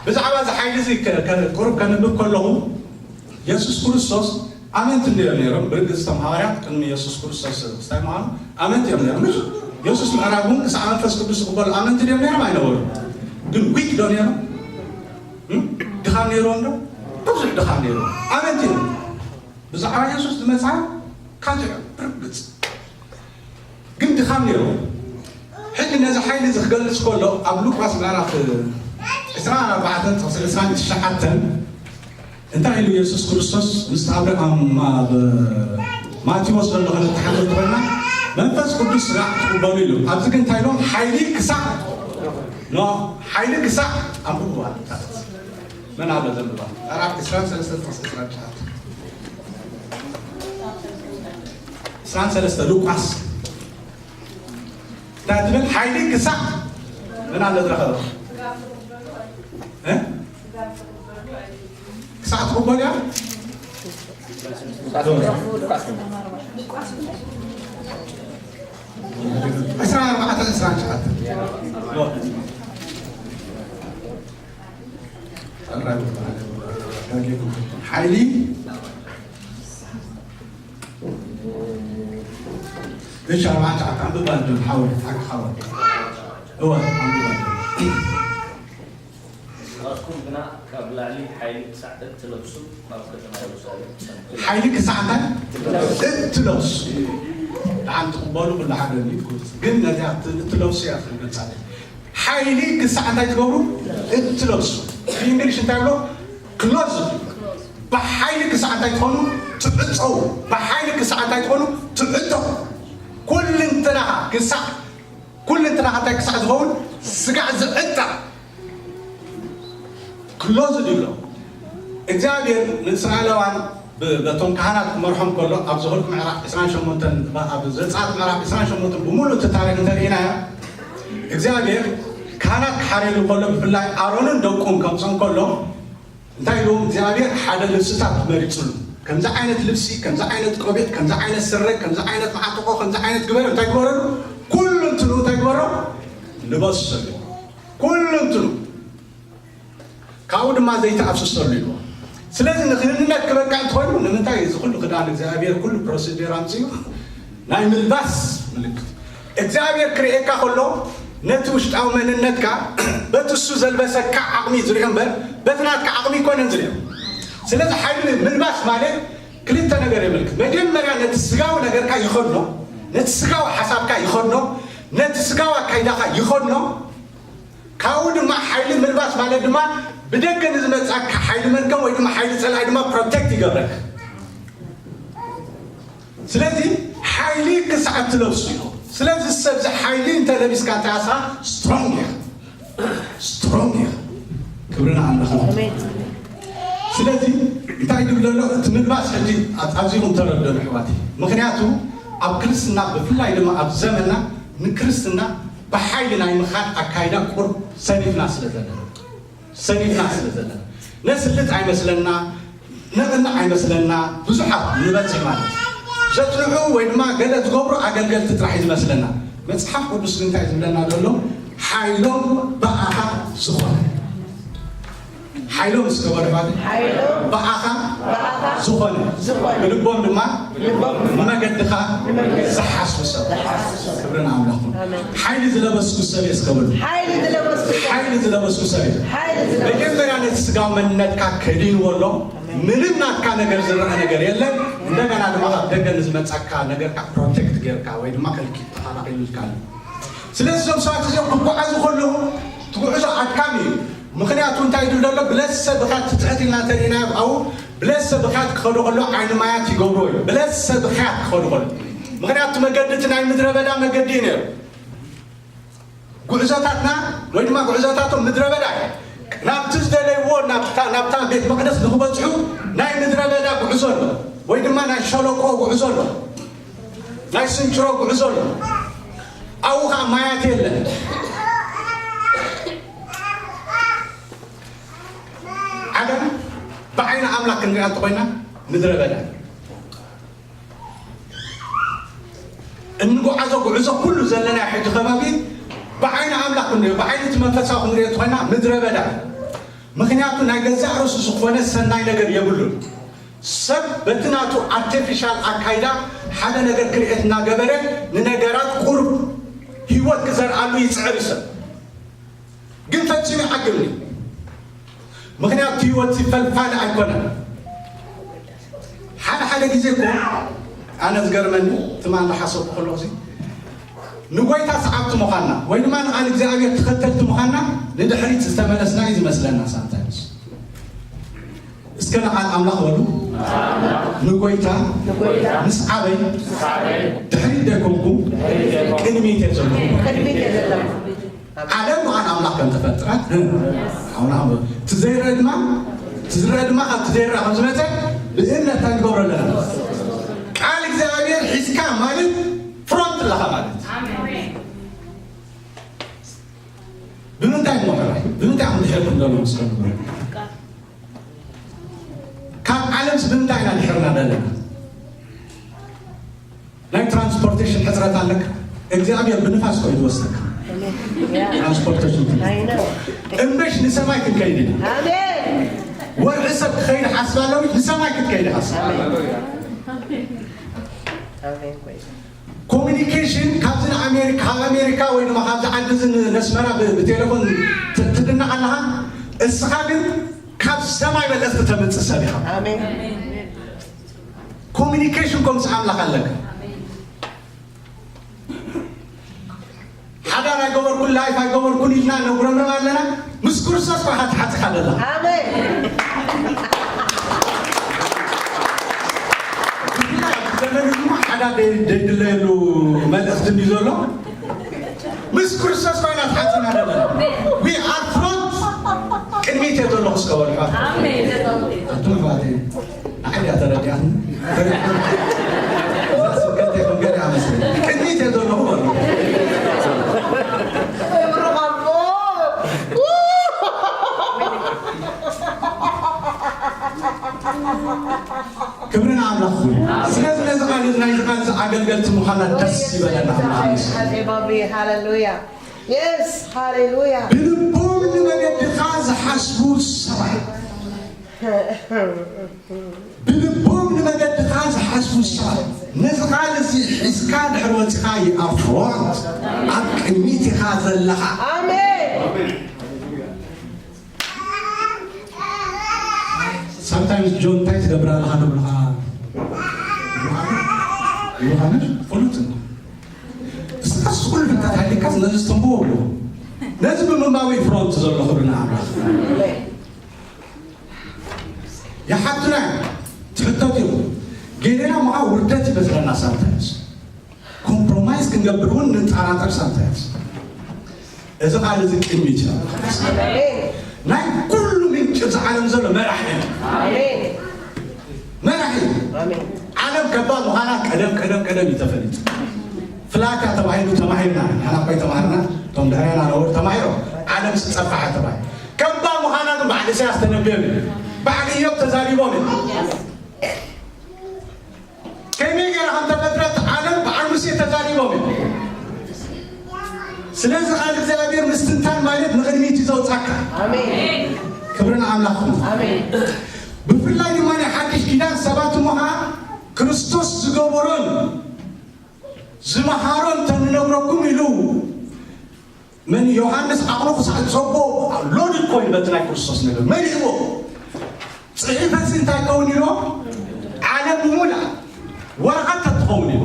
ብዛዕባ እዚ ሓይሊ እዚ ቁሩብ ከንብብ ከለኹ የሱስ ክርስቶስ ኣመንቲ እንድዮም ነይሮም ብርግፅ እቶም ሃዋርያት ቅድሚ የሱስ ክርስቶስ ስታይ ምዃኑ ኣመንቲ እዮም ነይሮም ምሽ የሱስ ምዕራግ እውን ክሳዕ መንፈስ ቅዱስ ዝቕበሉ ኣመንቲ ድዮም ነይሮም ኣይነበሩ ግን ዊክ ዶ ነይሮም ድኻም ነይሮም ዶ ብዙሕ ድኻም ነይሮም ኣመንቲ እዮም ብዛዕባ የሱስ ዝመፅኣ ካልቲ እዮም ብርግፅ ግን ድኻም ነይሩ ሕጂ ነዚ ሓይሊ እዚ ክገልፅ ከሎ ኣብ ሉቃስ ምዕራፍ ዕስራን ኣርባዕተን ጥቕሲ ዕስራን ትሽዓተን እንታይ ኢሉ የሱስ ክርስቶስ ምስ ኣብ ኣብ ማቴዎስ ዘሎ ክልተ ሓንቲ ኮይና መንፈስ ቅዱስ ስራሕ ትቕበሉ ኢሉ ኣብዚ ግን እንታይ ኢሎም ሓይሊ ክሳዕ ኖ ሓይሊ ክሳዕ ኣንብብዋ መን ኣሎ ዘንብባ ዕራፍ ዕስራን ሰለስተ ጥቕሲ ዕስራን ትሽዓተን ዕስራን ሰለስተ ሉቃስ እንታይ ትብል ሓይሊ ክሳዕ ምን ኣለ ዝረኸበ ክሳዕ ትቕበል እያ ዕስራ ኣርባዕተ ዕስራ ትሽዓተ ሓይሊ እሺ ኣርባዕተ ዓመት ኣንብባ እንዶ ሓወይ ሓቂ ሓወይ እወ ኣንብባ ንስኻትኩም ግና ካብ ላዕሊ ሓይሊ ክሳዕ እትለብሱ ካብ ከተማ የሩሳሌም ትሰምዑ። ሓይሊ ክሳዕ እንታይ እትለብሱ ደሓን ትቕበሉ ኩሉ ሓደ ግን ነዚኣ እትለብሱ እያ ትገልፃ ሓይሊ ክሳዕ እንታይ ትገብሩ እትለብሱ ብእንግሊሽ እንታይ ብሎ ክሎዝ ብሓይሊ ክሳዕ እንታይ ትኾኑ ትዕፀው ብሓይሊ ክሳዕ እንታይ ትኾኑ ትዕጠው ኩልንትናኻ ክሳዕ ኩልንትናኻ እንታይ ክሳዕ ዝኸውን ስጋዕ ዝዕጠቕ ክሎዝድ ይብሎ እግዚኣብሔር ንእስራኤላውያን ብ- በቶም ካህናት ክመርሖም ከሎ ኣብ ዘኍልቁ ምዕራፍ ዕስራን ሸሞንተን ኣብ ዘጸኣት ምዕራፍ ዕስራን ሸሞንተን ብምሉእ እቲ ታሪክ እንተርኢናዮ እግዚኣብሔር ካህናት ክሓርየሉ ከሎ ብፍላይ ኣሮንን ደቁን ከምጾም ከሎ እንታይ ኢሉ እግዚኣብሔር ሓደ ልብስታት መሪጹሉ ከምዚ ዓይነት ልብሲ ከምዚ ዓይነት ቆቢዕ ከምዚ ዓይነት ስረ ከምዚ ዓይነት ማዕጥቆ ከምዚ ዓይነት ግበር እንታይ ግበረሉ ኩሉ እንትኑ እንታይ ግበሮ ልበሱ ሰሉ ኩሉ እንትኑ ካብኡ ድማ ዘይተኣፍስሰሉ ኢልዎ። ስለዚ ንክህንነት ክበቃ እንተኮይኑ ንምንታይ እዚ ኩሉ ክዳን እግዚኣብሔር ኩሉ ፕሮሲጀር ኣምፅኡ ናይ ምልባስ ምልክት እግዚኣብሔር ክርእየካ ከሎ ነቲ ውሽጣዊ መንነትካ በቲ እሱ ዘልበሰካ ዓቕሚ ዝሪኦ እምበር በቲ ናትካ ዓቕሚ ይኮነን ዝሪኦ። ስለዚ ሓይሊ ምልባስ ማለት ክልተ ነገር የመልክት። መጀመርያ ነቲ ስጋዊ ነገርካ ይኸድኖ፣ ነቲ ስጋዊ ሓሳብካ ይኸድኖ፣ ነቲ ስጋዊ ኣካይዳካ ይኸድኖ። ካብኡ ድማ ሓይሊ ምልባስ ማለት ድማ ብደገ ንዝመጻካ ሓይሊ መርገም ወይ ድማ ሓይሊ ጸላኢ ድማ ፕሮቴክት ይገብረካ። ስለዚ ሓይሊ ክሳዕ እትለብሱ ኢኹም። ስለዚ ሰብዚ ሓይሊ እንተለቢስካ እንታይ ኣስኻ ስትሮንግ ኢኻ። ስትሮንግ ኢኻ። ክብሪ ንኣምላኽ። ስለዚ እንታይ ድብል ዘሎ እቲ ምልባስ ሕጂ ኣዚኹም ተረድኦ ኣሕዋት። ምክንያቱ ኣብ ክርስትና ብፍላይ ድማ ኣብ ዘመና ንክርስትና ብሓይሊ ናይ ምኻድ ኣካይዳ ቁርብ ሰኒፍና ስለ ዘለና ሰኒፍና ስለ ዘለና ነስልጥ ኣይመስለና ነቕንዕ ኣይመስለና ብዙሓት ንበዝሕ ማለት ዘጽንዑ ወይ ድማ ገለ ዝገብሩ ኣገልገልቲ ጥራሕ እዩ ዝመስለና መጽሓፍ ቅዱስ እንታይ ዝብለና ዘሎ ሓይሎም ብኣኻ ዝኾነ ሓይሎም እስከ በሉ ማለት ሓይሎም ብኣኻ ብኣኻ ዝኾነ ዝኾነ ብልቦም ድማ ልቦም ድማ ንመገድኻ ንመገድኻ ዝሓስቡ ሰብ ዝሓስቡ ሰብ ክብርን ኣምላኹም ኣሜን። ሓይሊ ዝለበስኩ ሰብ እየ እስከ በሉ ሓይሊ ዝለበስኩ ሰብ ሓይሊ ዝለበስኩ ሰብ እየ ሓይሊ ዝለበስኩ መጀመርያ ነቲ ስጋዊ መንነትካ ከዲንዎ ኣሎ ምንም ናትካ ነገር ዝረአ ነገር የለን እንደገና ድማ ካብ ደገ ንዝመጻካ ነገርካ ፕሮቴክት ጌርካ ወይ ድማ ከልኪ ተኸላኺሉልካ ኣሎ ስለዚ እዞም ሰባት እዚኦም ክጓዓዙ ከለዉ እቲ ጉዕዞ ኣድካሚ እዩ። ምኽንያቱ እንታይ ድብል ዘሎ ብለሰ ብኻት ትትሕት ኢልና እንተሪእናዮ ኣብኡ ብለሰ ብኻት ክኸዱ ከለዉ ዓይኒ ማያት ይገብርዎ እዩ። ብለሰ ብኻት ክኸዱ ከለዉ ምኽንያቱ እቲ መገዲ እቲ ናይ ምድረ በዳ መገዲ እዩ ነይሩ። ጉዕዞታትና ወይ ድማ ጉዕዞታቶም ምድረ በዳ እዩ። ናብቲ ዝደለይዎ ናብታ ናብታ ቤት መቕደስ ንክበፅሑ ናይ ምድረ በዳ ጉዕዞ ኣሎ ወይ ድማ ናይ ሸለቆ ጉዕዞ ኣሎ። ናይ ስንጭሮ ጉዕዞ ኣሎ ኣብኡ ከዓ ማያት የለን ዓለም ብዓይኒ ኣምላክ ክንሪኣ እንተኮይና ምድረ በዳ እንጓዓዞ ጉዕዞ ኩሉ ዘለና ሕጂ ከባቢ ብዓይኒ ኣምላክ ክንሪኦ ብዓይኒ እቲ መንፈሳዊ ክንሪኦ እንተኮይና ምድረ በዳ ምክንያቱ ናይ ገዛእ ርእሱ ዝኾነ ሰናይ ነገር የብሉን። ሰብ በቲ ናቱ ኣርቲፊሻል ኣካይዳ ሓደ ነገር ክርኤት እናገበረ ንነገራት ቁሩብ ህይወት ክዘርኣሉ ይፅዕር እዩ ሰብ። ግን ፈፂሙ ይዓግብኒ። ምክንያቱ ህይወት ፈልፋሊ ኣይኮነን። ሓደ ሓደ ግዜ እኮ ኣነ ዝገርመኒ ትማ እንዳሓሰብኩ ከለኹ ንጎይታ ሰዓብቲ ምዃንና ወይ ድማ ንቃል እግዚኣብሔር ተኸተልቲ ምዃንና ንድሕሪት ዝተመለስና እዩ ዝመስለና ሳምታይምስ እስከ ንቃል ኣምላኽ በሉ ንጎይታ ምስ ዓበይ ድሕሪት ደይኮንኩ ቅድሚት እየ ዘለኹ ዓለም ብቃል ኣምላኽ ከም ተፈጥረት ኣምላኽ እቲ ዘይረአ ድማ እቲ ዝረአ ድማ ካብቲ ዘይረአ ከም ዝመፀ ብእምነት እንታይ ንገብሮ ኣለና ቃል እግዚኣብሔር ሒዝካ ማለት ፍሮንት ኣለኻ ማለት ብምንታይ እሞ ሕራይ ብምንታይ ኣኹም ድሕርኩም ዘሎ ምስ ካብ ዓለምስ ብምንታይ ኢና ድሕርና ዘለና ናይ ትራንስፖርቴሽን ሕፅረት ኣለካ እግዚኣብሔር ብንፋስ ኮይኑ ይወስደካ ትራንስፖርቴሽን እምበሽ ንሰማይ ክንከይድ ኢና ወርሒ ሰብ ክኸይድ ሓስባ ኣለዊት ንሰማይ ክትከይድ ሓስባ ኮሚኒኬሽን ካብዚ ንኣሜሪካ ካብ ኣሜሪካ ወይ ድማ ካብዚ ዓዲ እዚ ነስመራ ብቴሌፎን ትድነቕ ኣለኻ እስኻ ግን ካብ ሰማይ መለስቲ ተምፅእ ሰብ ኢኻ ኮሚኒኬሽን ኮምስ ኣምላኽ ኣለካ ሓዳር ኣይገበርኩን ላይፍ ኣይገበርኩን ኢልና ነጉረምረም ኣለና ምስ ክርስቶስ ባኻ ተሓፅኻ ደላ ዘመን ድማ ሓዳር ዘይድለየሉ መልእኽቲ እንዲ ዘሎ ምስ ክርስቶስ ኮይና ተሓፅና ዘለና ዊ ኣር ፍሮንት ቅድሚት እየ ዘለኹ ተወልሖ። ኣሜን። ኣቱም ኣሕዋተይ፣ ንዓይ ድኣ ተረዲኣትኒ? እዛ ስብከት ይኹን ገለ ኣመስግን። ቅድሚት እየ ዘለኹ በሉ። ክብሪ ንኣምላኽ ይኹን። ስለዚ ነዚ ቃል እዚ፣ ናይዚ ቃል እዚ ኣገልገልቲ ምዃንና ደስ ይበለና። ኣምላኽ ይመስገን። ሃሌሉያ። የስ፣ ሃሌሉያ። ብልቦም ንመገድኻ ዝሓስቡ ሰባት፣ ብልቦም ንመገድኻ ዝሓስቡ ሰባት፣ ነዚ ቃል እዚ ሒዝካ ድሕሪ ወፂኻ፣ you are front፣ ኣብ ቅድሚት ኢኻ ዘለኻ። ኣሜን። Sometimes ጆን እንታይ ትገብር ኣለኻ ንብልኻ፣ ይብልኻ፣ ፍሉጥ እንዶ። እስኻስ ኩሉ ፍልጠት ሃሊካስ ነዚ ዝተንብቦ ብሎ። ነዚ ብምንባቡ ፍሮንት ዘሎ ክብሪ ንኣምላኽ። ይሓቱና ትሕተት እዩ። ጌሌና መዓ ውርደት ይመስለና ሳምታይምስ። ኮምፕሮማይዝ ክንገብር እውን ንጠራጠር ሳምታይምስ። እዚ ቃል እዚ ቅድሚት እዩ። ናይ ኩሉ ምንጭ እዚ ዓለም ዘሎ መራሕ እዩ። ኣሜን። መራሕ እዩ። ኣሜን። ዓለም ከባድ ምዃና ቀደም፣ ቀደም፣ ቀደም እዩ ተፈሊጡ። ፍላታ ተባሂሉ ተማሂርና። ንሕና እኮ ተማሂርና፣ እቶም ድሕሬና ነበሩ ተማሂሮም። ዓለም ዝጸፍሓ ተባሂሉ። ከባድ ምዃና ግን በዓል ኢሳያስ ተነብዮም እዩ። በዓል ኢዮብ ተዛሪቦም እዩ። ከመይ ገይራ ከም ተፈጥረት ዓለም በዓል ሙሴ ተዛሪቦም እዩ። ስለዚ ቃል እግዚኣብሔር ምስትንታን ማለት ንቕድሚት እዩ ዘውጻካ። ኣሜን። ክብሪ ንኣምላኽ ይኹን። ኣሜን። ብፍላይ ድማ ናይ ሓድሽ ኪዳን ሰባት እሞ ኸዓ ክርስቶስ ዝገበሮን ዝመሃሮን እንተንነግረኩም ኢሉ መን ዮሃንስ ዓቕሉ ክሳዕ ጸቦ ሎድድ ኮይኑ በቲ ናይ ክርስቶስ ነገር መሊእዎ። ጽሒፈሲ እንታይ ከውን ኢልዎ? ዓለም ምሙላ ወረቐት ተትኸውን ኢሉ።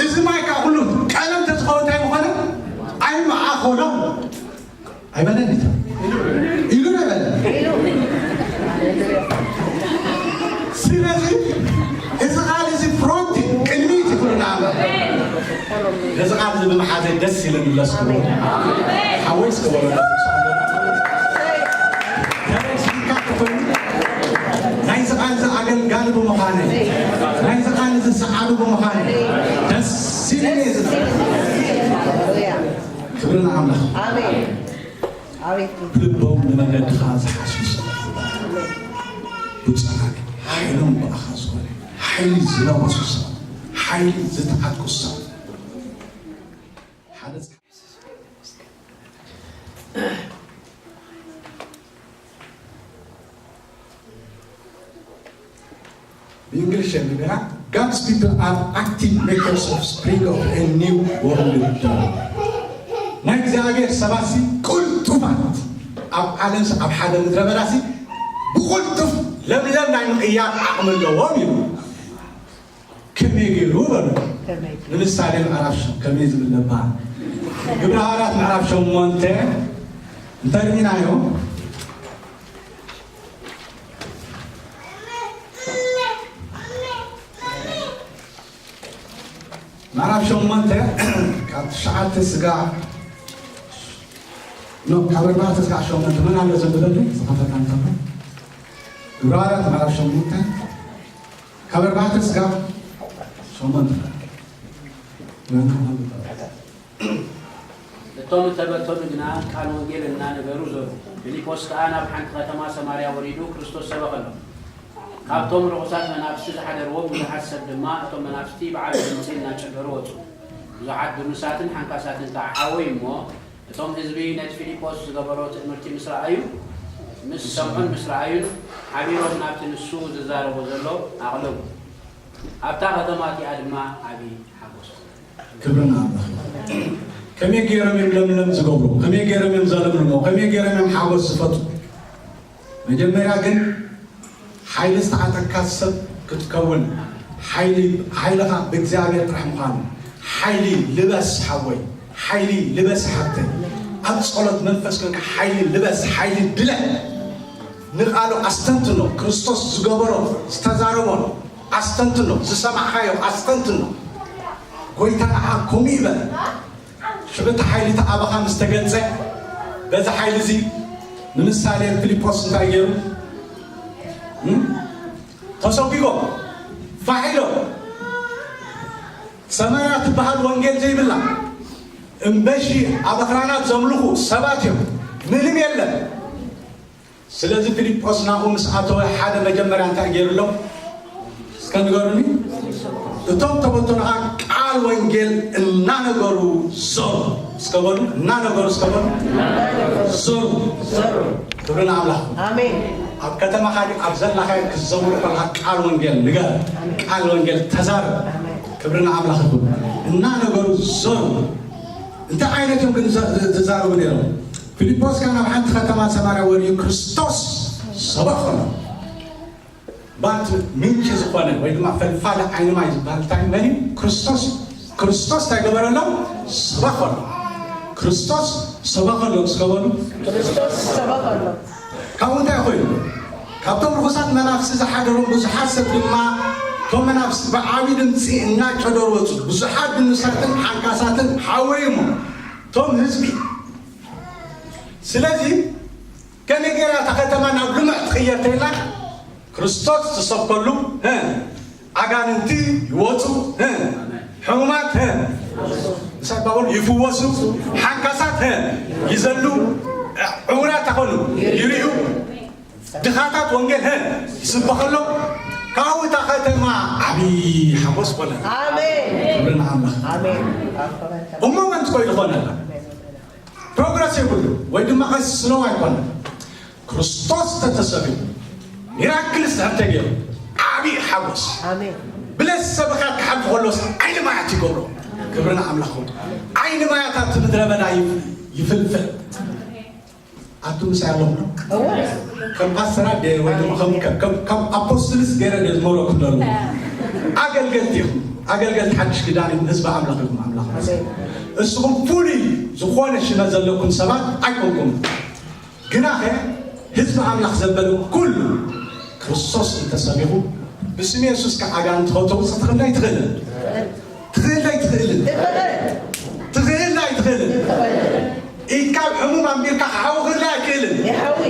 እዚ ማይ ከዓ ኩሉ ቀለም ተዝኸውን እንታይ ምኾነ? ኣይመዓኾሎ። ኣይበለን ኢሉ። ኢሉ ነበረ። ስለዚ እዚ ቃል እዚ ፍሮንት ቅድሚት ይኹንና ኣሎ። ነዚ ቃል እዚ ብምሓዘ ደስ ኢለኒ ለስኩ። ሓወይ እስከ ወረደ። ተረሲካ ትኾን ናይዚ ቃል እዚ ኣገልጋሊ ብምዃነ፣ ናይዚ ቃል እዚ ሰዓቢ ብምዃነ ደስ ኢለኒ እዚ። ክብሪ ንኣምላኽ። ኣሜን። ኣቤት። ብልቦም ንመገድኻ ዝሓስቡ ሰባት፣ ብፁዓን፣ ሓይሎም ብኣኻ ዝኾነ፣ ሓይሊ ዝለበሱ ሰባት፣ ሓይሊ ዝተዓጥቁ ሰባት። ሓደ ብእንግሊሽ የብልና፣ God's people are active makers of spring of a new world order። ናይ እግዚኣብሔር ሰባሲ ቅልጡፋት ኣብ ዓለምሲ ኣብ ሓደ ምድረ በዳሲ ብቕልጡፍ ለምለም ናይ ምቕያር ዓቕሚ ኣለዎም እዩ። ከመይ ገይሩ በሉ። ከመይ? ንምሳሌ ምዕራፍ ሸ-፣ ከመይ ዝብል ነባ ግብረ ሃዋርያት ምዕራፍ ሸሞንተ እንተርኢናዮ ምዕራፍ ሸሞንተ ካብ ትሽዓተ ስጋ ኖ፣ ካብ ኣርባዕተ ስጋ ሸሞንተ መን ኣሎ ዘንብበሉ? ዝኸፈታ እንተሎ ግብረ ሃዋርያት ምዕራፍ ሸሞንተ ካብ ኣርባዕተ ስጋ ሸሞንተ መን ኣሎ? እቶም እተበተኑ ግና ቃል ወንጌል እናነገሩ ዞሩ። ፊልጶስ ከኣ ናብ ሓንቲ ከተማ ሰማርያ ወሪዱ ክርስቶስ ሰበኸሎም። ካብቶም ርኹሳት መናፍስቲ ዝሓደርዎ ብዙሓት ሰብ ድማ እቶም መናፍስቲ ብዓቢ ድምጺ እናጨገሩ ወጹ። ብዙሓት ድሩሳትን ሓንካሳትን ከኣ ሓወዩ እሞ፣ እቶም ህዝቢ ነቲ ፊልጶስ ዝገበሮ ትእምርቲ ምስ ረኣዩ፣ ምስ ሰምዑን ምስ ረኣዩን፣ ሓቢሮም ናብቲ ንሱ ዝዛረቦ ዘሎ ኣቕለቡ። ኣብታ ከተማ እቲኣ ድማ ዓቢ ሓጎስ። ክብሪ ንኣምላኽ። ከመይ ገይሮም እዮም ለምለም ዝገብሩ? ከመይ ገይሮም እዮም ዘለምልሞ? ከመይ ገይሮም እዮም ሓጎስ ዝፈጥሩ? መጀመርያ ግን ሓይሊ ዝተዓጠቅካ ሰብ ክትከውን፣ ሓይሊ፣ ሓይልኻ ብእግዚኣብሔር ጥራሕ ምዃኑ፣ ሓይሊ ልበስ ሓወይ፣ ሓይሊ ልበስ ሓብተይ። ኣብ ጸሎት መንፈስ ኮንካ ሓይሊ ልበስ፣ ሓይሊ ድለ። ንቃሉ ኣስተንትኖ፣ ክርስቶስ ዝገበሮ፣ ዝተዛረቦን ኣስተንትኖ፣ ዝሰማዕካዮ ኣስተንትኖ። ጎይታ ንዓ ከምኡ ይበል። ሽዑ እቲ ሓይሊ እቲ ኣባኻ ምስ ተገልጸ፣ በዚ ሓይሊ እዚ ንምሳሌ ፊልጶስ እንታይ ገይሩ? እም? ተሰጒጎም፣ ፋሕ ኢሎም፣ ሰማያ ትበሃል ወንጌል ዘይብላ፣ እምበሺ ኣብ ኣኽራናት ዘምልኹ ሰባት እዮም። ምንም የለን። ስለዚ ፊልጶስ ናብኡ ምስ ኣተወ ሓደ መጀመርያ እንታይ ገይሩ ኣሎ? እስከ ንገሩኒ። እቶም ተበተኑ ኸዓ ቃል ወንጌል እናነገሩ ዞሩ። እስከ በሉ፣ እናነገሩ እስከ በሉ። ዞሩ። ክብሪ ንኣምላኽ። ኣሜን። ኣብ ከተማኻ ድዩ ኣብ ዘለኻዮ ክትዘውር ከለኻ ቃል ወንጌል ንገር። ቃል ወንጌል ተዛረብ። ክብሪ ንኣምላኽ ይኹን። እናነገሩ ዞሩ። እንታይ ዓይነት እዮም ግን ዘ-፣ ዝዛረቡ ነይሮም? ፊልጶስ ከኣ ናብ ሓንቲ ከተማ ሰማርያ ወሪዱ ክርስቶስ ሰበኾ። ባት ምንጪ ዝኾነ ወይ ድማ ፈልፋሊ ዓይኒ ማይ ዝበሃል እንታይ መን እዩ? ክርስቶስ። ክርስቶስ እንታይ ገበረሎም? ሰበኾሎም። ክርስቶስ ሰበኾሎም። እስከ በሉ። ክርስቶስ ሰበኾሎም። ካብኡ እንታይ ኮይኑ? ካብቶም ርኹሳት መናፍስቲ ዝሓደሮም ብዙሓት ሰብ ድማ፣ እቶም መናፍስቲ ብዓቢ ድምፂ እናጨደሩ ወፁ። ብዙሓት ድኑሳትን ሓንካሳትን ሓወዩሞ፣ እቶም ህዝቢ። ስለዚ ከመይ ገይራ እታ ከተማ ናብ ልሙዕ ትቕየር ተይላ? ክርስቶስ ትሰብከሉ፣ እ፣ ኣጋንንቲ ይወፁ፣ እ፣ ሕሙማት፣ እ፣ ምሳይ ባቡል ይፍወሱ፣ ሓንካሳት፣ እ፣ ይዘሉ፣ ዕውራት ኣኾኑ ይርእዩ፣ ድኻታት ወንጌል፣ እ፣ ይስበኸሎም። ካብኡ እታ ከተማ ዓብዪ ሓጎስ ኮነ። ኣሜን። ክብሪ ንኣምላኽ። ኣሜን። እሞ መን ትኮይኑ ኾነላ? ፕሮግረስ የብሉ ወይ ድማ ቀስ ስሎው ኣይኮነ። ክርስቶስ ተተሰቢኹ፣ ሚራክልስ ድሕር ተገይሩ፣ ዓብዪ ሓጎስ። ኣሜን። ብለስ ሰብኻ ክሓልፍ ከሎስ ዓይኒ ማያት ይገብሮ። ክብሪ ንኣምላኽ። ዓይኒ ማያት ኣብቲ ምድረ በዳ ይፍ-፣ ይፍልፍል። ኣቱ ምሳይ ኣለኹም? እወ። ከም ፓስተራት ደ-፣ ወይ ድማ ከም፣ ከም፣ ከም፣ ከም ኣፖስትልስ ገይረ ደ ዝመረኩ ዘለኹ። ኣገልገልቲ ኢኹም። ኣገልገልቲ ሓድሽ ኪዳን ኢኹም። ህዝቢ ኣምላኽ ኢኹም። ኣምላኽ ኣሜን። እስኹም ፍሉይ ዝኾነ ሽመት ዘለኩም ሰባት ኣይኮንኩም። ግናኸ ህዝቢ ኣምላኽ ዘበለ ኩሉ ክርስቶስ እንተሰሚኹ ብስም የሱስ ከ ኣጋንንቲ ከተውፅእ ትኽእል ዶ ኣይትኽእልን? ትኽእል ዶ ኣይትኽእልን? ትኽእል። ትኽእል ዶ ኣይትኽእልን? ትኽእል። ኢድካ ኣብ ሕሙም ኣንቢርካ ክሓዊ ክእል ዶ ኣይክእልን? ይሓዊ።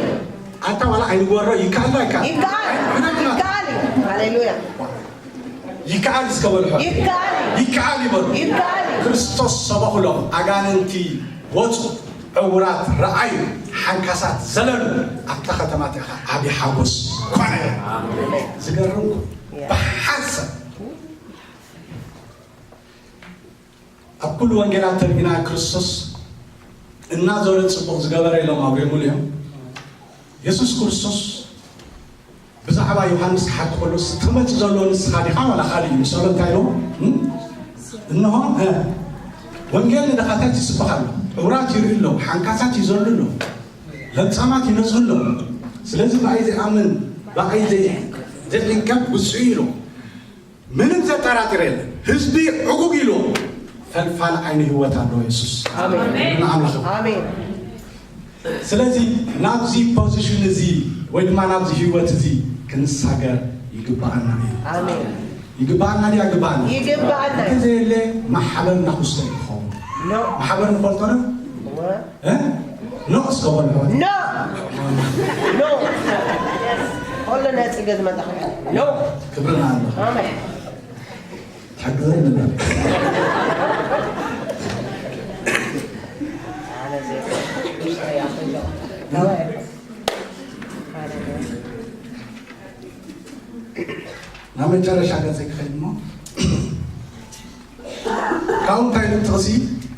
ኣታ ዋላ ኣይንጎሮ ይከኣል ዶ ኣይከኣል? ይከኣል። እውነት ነው። ይከኣል እዩ። ሃሌሉያ። ይከኣል እስከ በሉ። ይከኣል። ይከኣል ይበሉ። ይከኣል። ክርስቶስ ሰበኹሎም፣ ኣጋንንቲ ወፁ፣ ዕውራት ረኣዩ፣ ሓንካሳት ዘለሉ፣ ኣብታ ከተማ እቲኣ ኸዓ ዓብዪ ሓጎስ ኮነ። ዝገርም እኮ። ብሓንሳብ ኣብ ኩሉ ወንጌላት ተርኢና ክርስቶስ እናዞረ ጽቡቕ ዝገበረ ኢሎም ኣብሪሙሉ እዮም። የሱስ ክርስቶስ ብዛዕባ ዮሃንስ ክሓቲ ከሎ፣ "እቲ ክመጽእ ዘሎ ንስኻ ዲኻ ዋላ ካልእ እዩ?" ምስ በሎ እንታይ ኢሎም? እም? እንሆ፣ እ፣ ወንጌል ንድኻታት ይስበኽ ኣሎ፣ ዕውራት ይርኢ ኣለዉ፣ ሓንካሳት ይዘሉ ኣለዉ፣ ለምጻማት ይነጽሁ ኣለዉ። ስለዚ ብኣይ ዘይኣምን፣ ብኣይ ዘይ-፣ ዘይዕንቀፍ ብፁዕ እዩ ኢሎም። ምንም ዘጠራጥር የለን። ህዝቢ ዕጉግ ኢሉ ፈልፋል ዓይኒ ህይወት ኣለዎ የሱስ። ኣሜን። ንኣምላኽ። ኣሜን። ስለዚ ናብዚ ፖዚሽን እዚ ወይ ድማ ናብዚ ህይወት እዚ ክንሳገር ይግባኣና እዩ። ኣሜን። ይግባኣና ድያ? ይግባኣና። ይግባኣና። እንተዘየለ ማሕበር እናኹስተ እዩ ክኸውን። ኖ። ማሕበር ንፈልጦ ዶ? እወ። እ? ኖ እስከ በሉ። ኖ። ኖ። ኩሉ ነፂ ገዝመ ተኸ-፣ ኖ። ክብርና ኣሎ። ኣሜን። ሓግዘኒ በል። ናብ መጨረሻ ገፀይ ክኸይድ እሞ፣ ካብኡ እንታይ ኢሉ ጥቕሲ?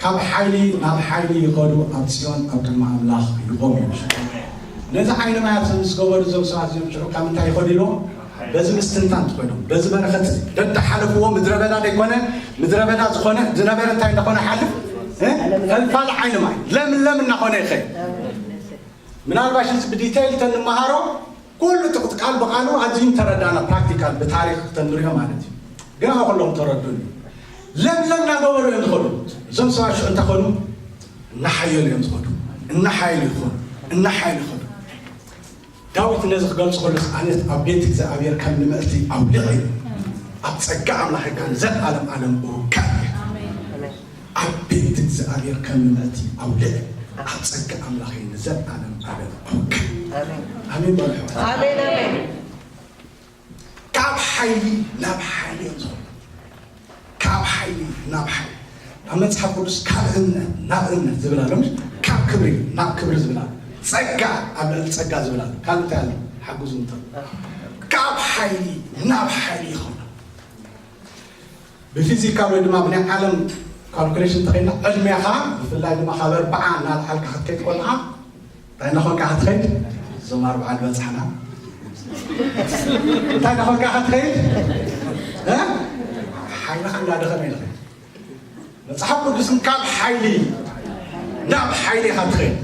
"ካብ ሓይሊ ናብ ሓይሊ ይኸዱ፣ ኣብ ጽዮን ኣብ ቅድሚ ኣምላኽ ይቖሙ እዮም." ነዚ ዓይኒ ማያት ምስ ገበሩ እዞም ሰባት እዚኦም ሽዑ ካብ ምንታይ ይኸዱ ኢልዎም? በዚ ምስትንታን ትኾይኖም፣ በዚ በረኸት እዚ ደድሓለፍዎ ምድረ በዳ ደይኮነ፣ ምድረ በዳ ዝኾነ ዝነበረ እንታይ እንዳኾነ ሓልፍ? እ? ፈልፋሊ ዓይኒ ማይ ለምለም እናኾነ ይኸይድ። ምናልባሽ እዚ ብዲቴይል ተንመሃሮ ኩሉ ጥቕቲ ቃል ብቓሉ ኣዝዩ ተረዳና፣ ፕራክቲካል ብታሪክ ተንሪኦ ማለት እዩ። ግና ኩሎም ተረዱን ለምለም እናገበሩ እዮም ዝኸዱ። እዞም ሰባት ሽዑ እንታይ ኾኑ? እናሓየሉ እዮም ዝኸዱ፣ እናሓየሉ ይኸዱ፣ እናሓየሉ ይኸዱ። ዳዊት ነዚ ክገልጾ ከሎስ፣ "ኣነስ ኣብ ቤት እግዚኣብሔር ከም ንምእቲ ኣውሊዐ፣ ኣብ ጸጋ ኣምላኸይ ከኣ ንዘለኣለም ኣለም እውከል እየ። ኣብ ቤት እግዚኣብሔር ከም ንምእቲ ኣውሊዐ፣ ኣብ ጸጋ ኣምላኸይ ንዘለኣለም ኣለም እውከል." ኣሜን። ኣሜን በሉ። ኣሜን፣ ኣሜን። ሓይሊ ናብ ሓይሊ እዮም ዝኾኑ። ካብ ሓይሊ ናብ ሓይሊ። ኣብ መጽሓፍ ቅዱስ ካብ እምነት ናብ እምነት ዝብል ኣሎ፣ ምሽ? ካብ ክብሪ ናብ ክብሪ ዝብል ኣሎ። ጸጋ ኣብ ልዕሊ ጸጋ ዝብል ኣሎ። ካልእ እንታይ ኣሎ? ሓግዙ እንተ። ካብ ሓይሊ ናብ ሓይሊ ይኾኑ። ብፊዚካል ወይ ድማ ብናይ ዓለም ካልኩሌሽን ተኸይድና፣ ዕድሜኻ ብፍላይ ድማ ካብ ኣርብዓ እናልዓልካ ክትከይድ ከለኻ እንታይ እናኾንካ ክትኸይድ? እዞም ኣርብዓ ዝበጽሓና እንታይ እናኾንካ ክትኸይድ? እ? ሓይልኻ እናደኸመ ይኸይድ። መጽሓፍ ቅዱስን ካብ ሓይሊ ናብ ሓይሊ ኢኻ ትኸይድ።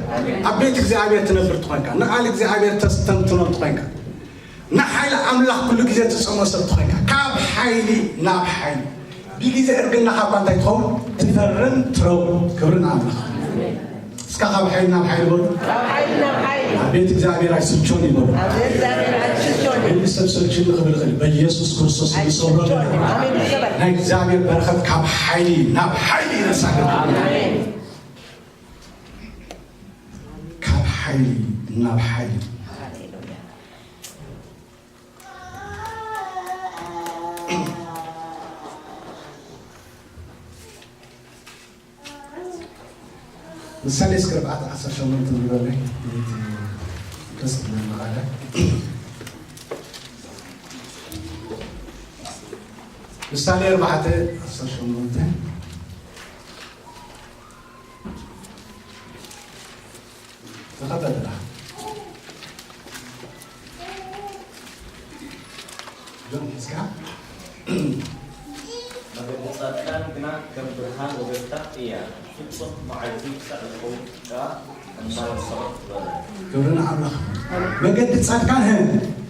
ኣብ ቤት እግዚኣብሔር ትነብር ትኾንካ፣ ንቓል እግዚኣብሔር ተስተንትኖ ትኾንካ፣ ንሓይሊ ኣምላኽ ኩሉ ግዜ ትጽሞ ሰብ ትኾንካ፣ ካብ ሓይሊ ናብ ሓይሊ። ብግዜ እርግናኻ እኳ እንታይ ትኸውን? ትፈርን ትረው። ክብሪ ንኣምላኽ። እስካ ካብ ሓይሊ ናብ ሓይሊ በሉ። ካብ ሓይሊ ናብ ሓይሊ። ኣብ ቤት እግዚኣብሔር ኣይስልቾን ይበሉ። ኣብ ቤት እግዚኣብሔር ኣይስልቾን። ግን ሰብ ሰልችኒ ክብል ይኽእል። በኢየሱስ ክርስቶስ ንሰብሮ ኣለና። ኣይስልቾን። ኣሜን። ይሰበር። ናይ እግዚኣብሔር በረኸት ካብ ሓይሊ ናብ ሓይሊ ይነሳግር። ኣሜን። ካብ ሓይሊ ናብ ሓይሊ። ሃሌሉያ። ምሳሌ እስከ ኣርባዕተ ዓሰርተ ሸሞንተ ንበለይ። ደስ ዝብል መቓለ። ምሳሌ ኣርባዕተ ዓሰርተ ሸሞንተ። ተኸተልና። ጆን ሒዝካ። መገዲ ጻድቃን ግና ከም ብርሃን ወገግታ እያ፣ ፍጹም መዓልቲ ክሳዕ ዝኸውን ከኣ እናወሰኸት ትበርህ። ክብሪ ንኣምላኽ። መገዲ ጻድቃን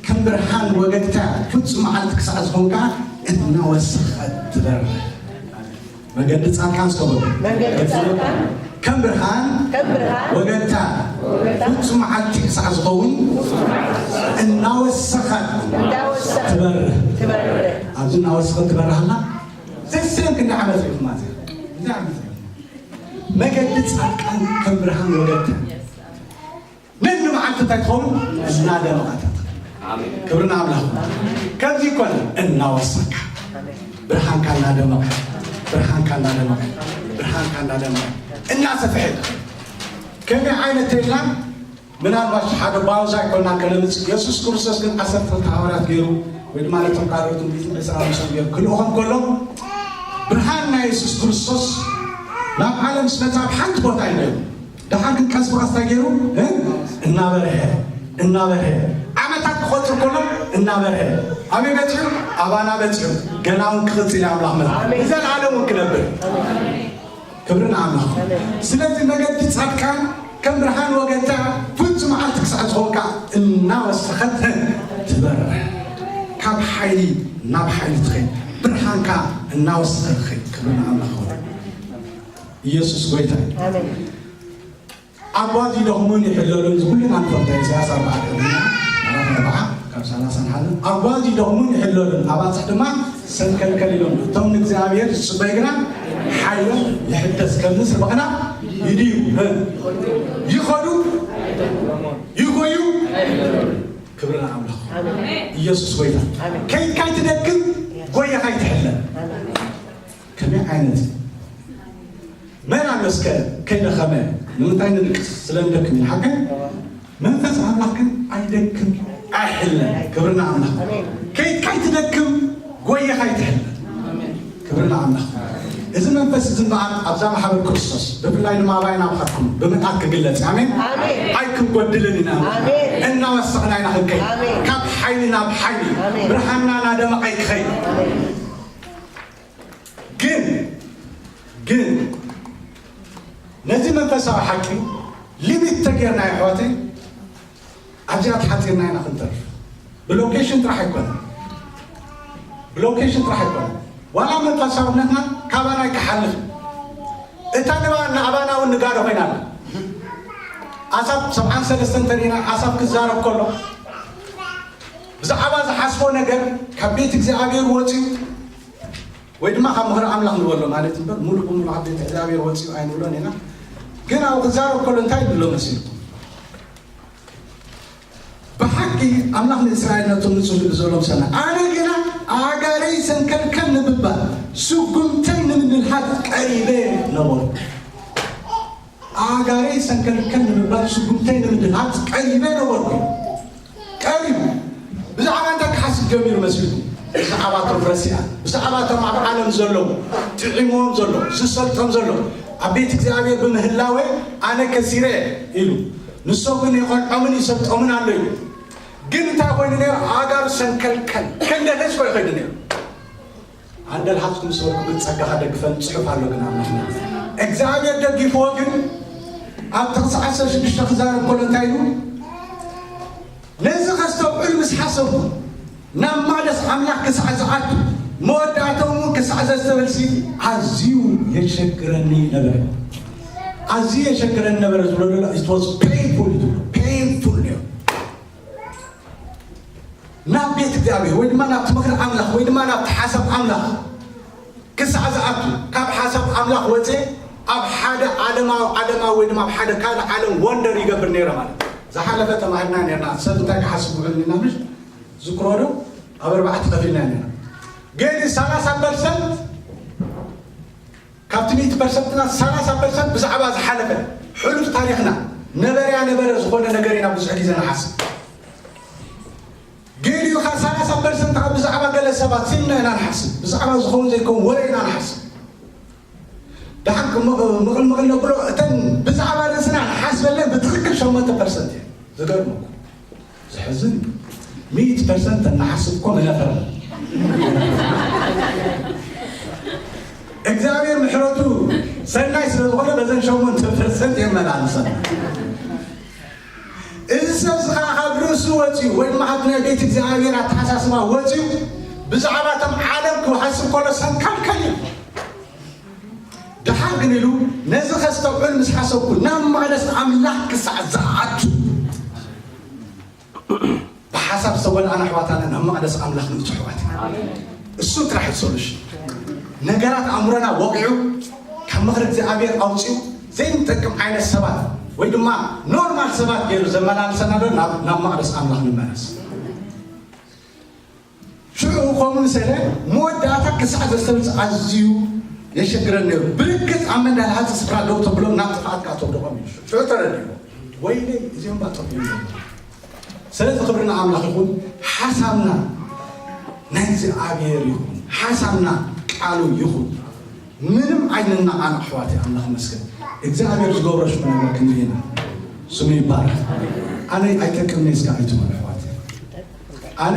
ከም ብርሃን ወገግታ ፍጹም መዓልቲ ክሳዕ ዝኸውን ከኣ እናወሰኸት ትበርህ። መገዲ ጻድቃን እስከ በሉ። መገዲ ጻድቃን ከም ብርሃን ከም ብርሃን ወገግታ ወገግታ ፍጹም መዓልቲ ክሳዕ ዝኸውን እናወሰኸት እናወሰኸት ትበርህ። ትበርህ። ኣብዚ እናወሰኸት ትበርህ ኣላ። ዘስለን ክንዲ ዓመት ርኢኹማ እዚ። እዚ ዓመት ርኢኹማ። መገዲ ጻድቃን ከም ብርሃን ወገግታ ነኒ መዓልቲ እንታይ ትኸውን? እናደመቐት። ኣሜን። ክብሪ ንኣምላኽ። ከምዚ ይኮነ እናወሰካ ብርሃንካ እናደመቐ፣ ብርሃንካ እናደመቐ፣ ብርሃንካ እናደመቐ፣ እናሰፍሐ። ከመይ ዓይነት ተይልና ምናልባት ሓደ ባውዛ ኣይኮና ከነምጽእ፣ የሱስ ክርስቶስ ግን ዓሰርተ ክልተ ሃዋርያት ገይሩ ወይ ድማ ነቶም ካልኦት ዕስራ ኣምስቱ ገይሩ ክልእኾም ከሎ፣ ብርሃን ናይ የሱስ ክርስቶስ ናብ ዓለም ዝመጽእ ኣብ ሓንቲ ቦታ እዩ ነይሩ። ደሓር ግን ቀስ ብቐስ እንታይ ገይሩ? እ? እናበርሀ፣ እናበርሀ። ዓመታት ክቖጽር ከሎ እናበርሀ። ኣበይ በጺሑ? ኣባና በጺሑ። ገና እውን ክቕጽል እዩ ኣምላኽ ምሕረት። ኣሜን። ንዘለኣለም እውን ክነብር። ክብሪ ንኣምላኽ። ኣሜን። ስለዚ መገዲ ጻድቃን ከም ብርሃን ወገግታ ፍጹም መዓልቲ ክሳዕ ዝኾንካ እናወሰኸት ትበርህ። ካብ ሓይሊ ናብ ሓይሊ ትኸይድ። ብርሃንካ እናወሰኸ ትኸይድ። ክብሪ ንኣምላኽ። ኢየሱስ ጎይታ እዩ። ኣሜን። ኣጓዝ ይደኽሙን ይሕለሉን፣ እዚ ኩልና ንፈልጦ፣ ኢሳያስ ኣርባዕተ ምዕራፍ ኣርባዓ ካብ ሰላሳ ንሓለ፣ ኣጓዝ ይደኽሙን ይሕለሉን፣ ኣባጽሕ ድማ ሰንከልከል ኢሎም፣ እቶም ንእግዚኣብሔር ዝጽበዩ ግና ሓይሎም ይሕደስ፣ ከም ንስር ብቕና ይድዩ፣ ይኸዱ፣ ይጎዩ። ክብሪ ንኣምላኽ። ኣሜን። ኢየሱስ ጎይታ። ኣሜን። ከይድካ ኣይትደክም፣ ጎይኻ ኣይትሕለም። ኣሜን። ከመይ ዓይነት መን ኣሎ እስከ ከይደኸመ? ንምንታይ ንድቅስ? ስለ ንደክም ኢና። ሓቀይ? መንፈስ ኣምላኽ ግን ኣይደክም፣ ኣይሕለን። ክብሪ ንኣምላኽ። ኣሜን። ከይድካ ኣይትደክም፣ ጎይኻ ኣይትሕለን። ክብሪ ንኣምላኽ። እዚ መንፈስ እዚ እምበኣር ኣብዛ ማሕበር ክርስቶስ ብፍላይ ድማ ኣባይና ኣብኻትኩም ብምልኣት ክግለጽ። ኣሜን። ኣሜን። ኣይክንጎድልን ኢና። ኣሜን። እናወሰኽና ኢና ክንከይድ። ኣሜን። ካብ ሓይሊ ናብ ሓይሊ ኣሜን። ብርሃንና እናደመቐ ይክኸይድ። ኣሜን። ግን ግን ነዚ መንፈሳዊ ሓቂ ሊሚት ተጌርና፣ ኣሕዋተይ፣ ኣብዚኣ ተሓጺርና ኢና ክንተርፍ። ብሎኬሽን ጥራሕ ኣይኮነን፣ ብሎኬሽን ጥራሕ ኣይኮነን። ዋላ መንፈሳውነትና ካባና ኣይክሓልፍን። እታ ንባ-፣ ንኣባና እውን ንጋዶ ኮይና ኣላ። ኣሳፍ ሰብዓን ሰለስተን ተሪእና፣ ኣሳፍ ክዛረብ ከሎ ብዛዕባ ዝሓስቦ ነገር ካብ ቤት እግዚኣብሔር ወፂኡ ወይ ድማ ካብ ምኽሪ ኣምላኽ ንበሎ ማለት እምበር፣ ሙሉእ ብሙሉእ ኣብ ቤት እግዚኣብሔር ወጺኡ ኣይንብሎን ኢና። ግን ኣብኡ ክዛረብ ከሎ እንታይ ይብሎ መሲልኩም? ብሓቂ ኣምላኽ ንእስራኤል ነቶም ንጹህ ልቢ ዘለዎም ሰምዐ። ኣነ ግና ቀሪበ ነበርኩ። ኣእጋረይ ሰንከልከል ንምባል ስጉምተይ ንምድላት ቀሪበ ነበርኩ። ቀሪቡ ብዛዕባ እንታይ ክሓስብ ጀሚሩ መሲልኩም? ብዛዕባ እቶም ረሲኣን፣ ብዛዕባ እቶም ኣብ ዓለም ዘለዉ፣ ጥዒምዎም ዘሎ፣ ዝሰልጦም ዘሎ፣ ኣብ ቤት እግዚኣብሔር ብምህላወይ ኣነ ከሲረ ኢሉ። ንሶም ግን የቖንዖምን ይሰልጦምን ኣሎ ኢሉ። ግን እንታይ ኮይኑ ነይሩ? ኣእጋሩ ሰንከልከል፣ ከንደለስ ኮይ ኸይዱ ነይሩ። ኣንደል ሃብቲ ምስ በልኩ ግን ጸጋኻ ደግፈን ጽሑፍ ኣሎ ግን ኣብ ምኽንያት እግዚኣብሔር ደጊፍዎ ግን ኣብ ጥቕሲ ዓሰርተ ሽዱሽተ ክዛረብ ከሎ እንታይ ኢሉ? ነዚ ከስተውዕል ምስ ሓሰብኩ ናብ ማለስ ኣምላኽ ክሳዕ ዝኣቱ መወዳእተኡ ክሳዕ ዘስተበልሲ ኣዝዩ የሸግረኒ ነበረ። ኣዝዩ የሸግረኒ ነበረ ዝብሎ ዘሎ it was painful እዩ ዝብሎ። Painful ነይሩ። ናብ ቤት እግዚኣብሔር ወይ ድማ ናብቲ ምኽሪ ኣምላኽ ወይ ድማ ናብቲ ሓሳብ ኣምላኽ ክሳዕ ዝኣቱ ካብ ሓሳብ ኣምላኽ ወፀ ኣብ ሓደ ዓለማዊ ዓለማዊ ወይ ድማ ኣብ ሓደ ካልእ ዓለም ወንደር ይገብር ነይረ ማለት እዩ። ዝሓለፈ ተማሂርና ነርና። ሰብ እንታይ ክሓስብ ውዕል ኢና ምሽ ዝክሮ ዶ ኣብ ኣርባዕተ ከፊልና ነርና። ገሊ ሰላሳ ፐርሰንት ካብቲ ሚእቲ ፐርሰንትና ሰላሳ ፐርሰንት ብዛዕባ ዝሓለፈ ሕሉፍ ታሪኽና ነበረያ ነበረ ዝኾነ ነገር ኢና ብዙሕ ግዜ ንሓስብ። ገሊኡ ኸዓ ሰላሳ ፐርሰንት ከዓ ብዛዕባ ገለ ሰባት ስምና ኢና ንሓስብ፣ ብዛዕባ ዝኸውን ዘይከውን ወረ ኢና ንሓስብ። ደሓን ምቕል ምቕል ነብሎ እተን ብዛዕባ ርእስና ንሓስበለን ብትኽክል ሸሞንተ ፐርሰንት እየን። ዝገርም እኮ። ዘሕዝን እዩ። ሚእቲ ፐርሰንት እናሓስብ እኮ መነፈር እግዚኣብሔር ምሕረቱ ሰናይ ስለ ዝኾነ በዘን ሸሞንተ ፐርሰንት የመላልሰና። እዚ ሰብ እዚ ከዓ ካብ ርእሱ ወፂኡ ወይ ድማ ካብ ናይ ቤት እግዚኣብሔር ኣተሓሳስባ ወፂኡ ብዛዕባ እቶም ዓለም ክሓስብ ከሎ ሰንካልከል እዩ። ደሓር ግን ኢሉ ነዚ ከስተውዕል ምስ ሓሰብኩ ናብ መቕደስ ኣምላኽ ክሳዕ ዝኣቱ ብሓሳብ ዝተጎልኣና ኣሕዋታና ናብ መቕደስ ኣምላኽ ንእቱ ኣሕዋት እሱ ጥራሕ እዩ ሶሉሽን። ነገራት ኣእምሮና ወቂዑ ካብ ምኽሪ እግዚኣብሔር ኣውፂኡ ዘይንጠቅም ዓይነት ሰባት ወይ ድማ ኖርማል ሰባት ገይሩ ዘመላልሰና ዶ ናብ መቕደስ ኣምላኽ ንመለስ። ሽዑ ከምኡ ምሰለ መወዳእታ ክሳዕ ዘስተብልፅ ኣዝዩ የሸግረን ነይሩ። ብርግፅ ኣብ መንዳል ሃፂ ስፍራ ደው ተብሎም ናብ ጥፍኣት ከዓ ተውድቖም እዩ። ሽዑ ተረዲኡ ወይለይ እዚኦም ባጠፍ እዩ። ስለዚ ክብሪ ንኣምላኽ ይኹን። ሓሳብና ናይ እግዚኣብሔር ይኹን። ሓሳብና ቃሉ ይኹን። ምንም ኣይንናቓን ኣሕዋት ኣምላኽ መስገን እግዚኣብሔር ዝገብሮ ሽሙ ነገር ክንርኢና ስሙ ይባረክ። ኣነ ኣይጠቅምኒ እስካ ኣይትበሉ ኣሕዋት። ኣነ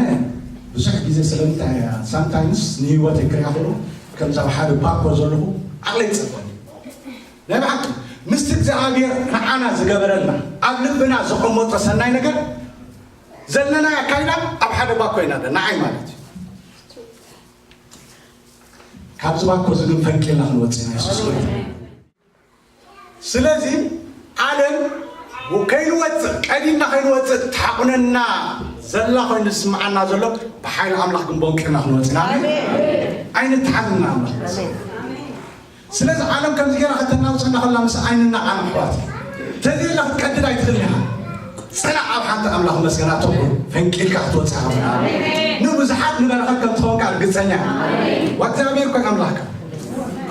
ብዙሕ ግዜ ስለምንታይ ሳምታይምስ ንህይወት ክሪኣ ከሎ ከምዚ ኣብ ሓደ ባኮ ዘለኹ ዓቕለይ ይፀበኒ። ናይ ብሓቂ ምስቲ እግዚኣብሔር ንዓና ዝገበረልና ኣብ ልብና ዘቐመጦ ሰናይ ነገር ዘለና ኣካይዳ ኣብ ሓደ ባኮ ኢና ንዓይ ማለት እዩ። ካብዚ ባኮ እዚ ግን ፈንቂልና ክንወፅእ ኢና የሱስ ክርስቶስ። ስለዚ ዓለም ከይንወፅእ ቀዲምና ከይንወፅእ ትሓቑነና ዘላ ኮይኑ ዝስምዓና ዘሎ ብሓይሊ ኣምላኽ ግን ቦንቂርና ክንወፅእ ኢና። ኣይንተሓዝና ኣምላኽ። ስለዚ ዓለም ከምዚ ገይራ ከተናውፀና ከላ ምስ ኣይንናቕ ኣሕዋት ተዘይላ ክትቀድድ ኣይትኽእል ኢኻ። ፅናዕ ኣብ ሓንቲ ኣምላኽ መስገና ተኹን ፈንቂልካ ክትወፅእ ኢኻ። ንብዙሓት ንበረኸት ከም ትኸውን ከዓ ርግፀኛ እየ። እግዚኣብሔር እኮ ኣምላኽካ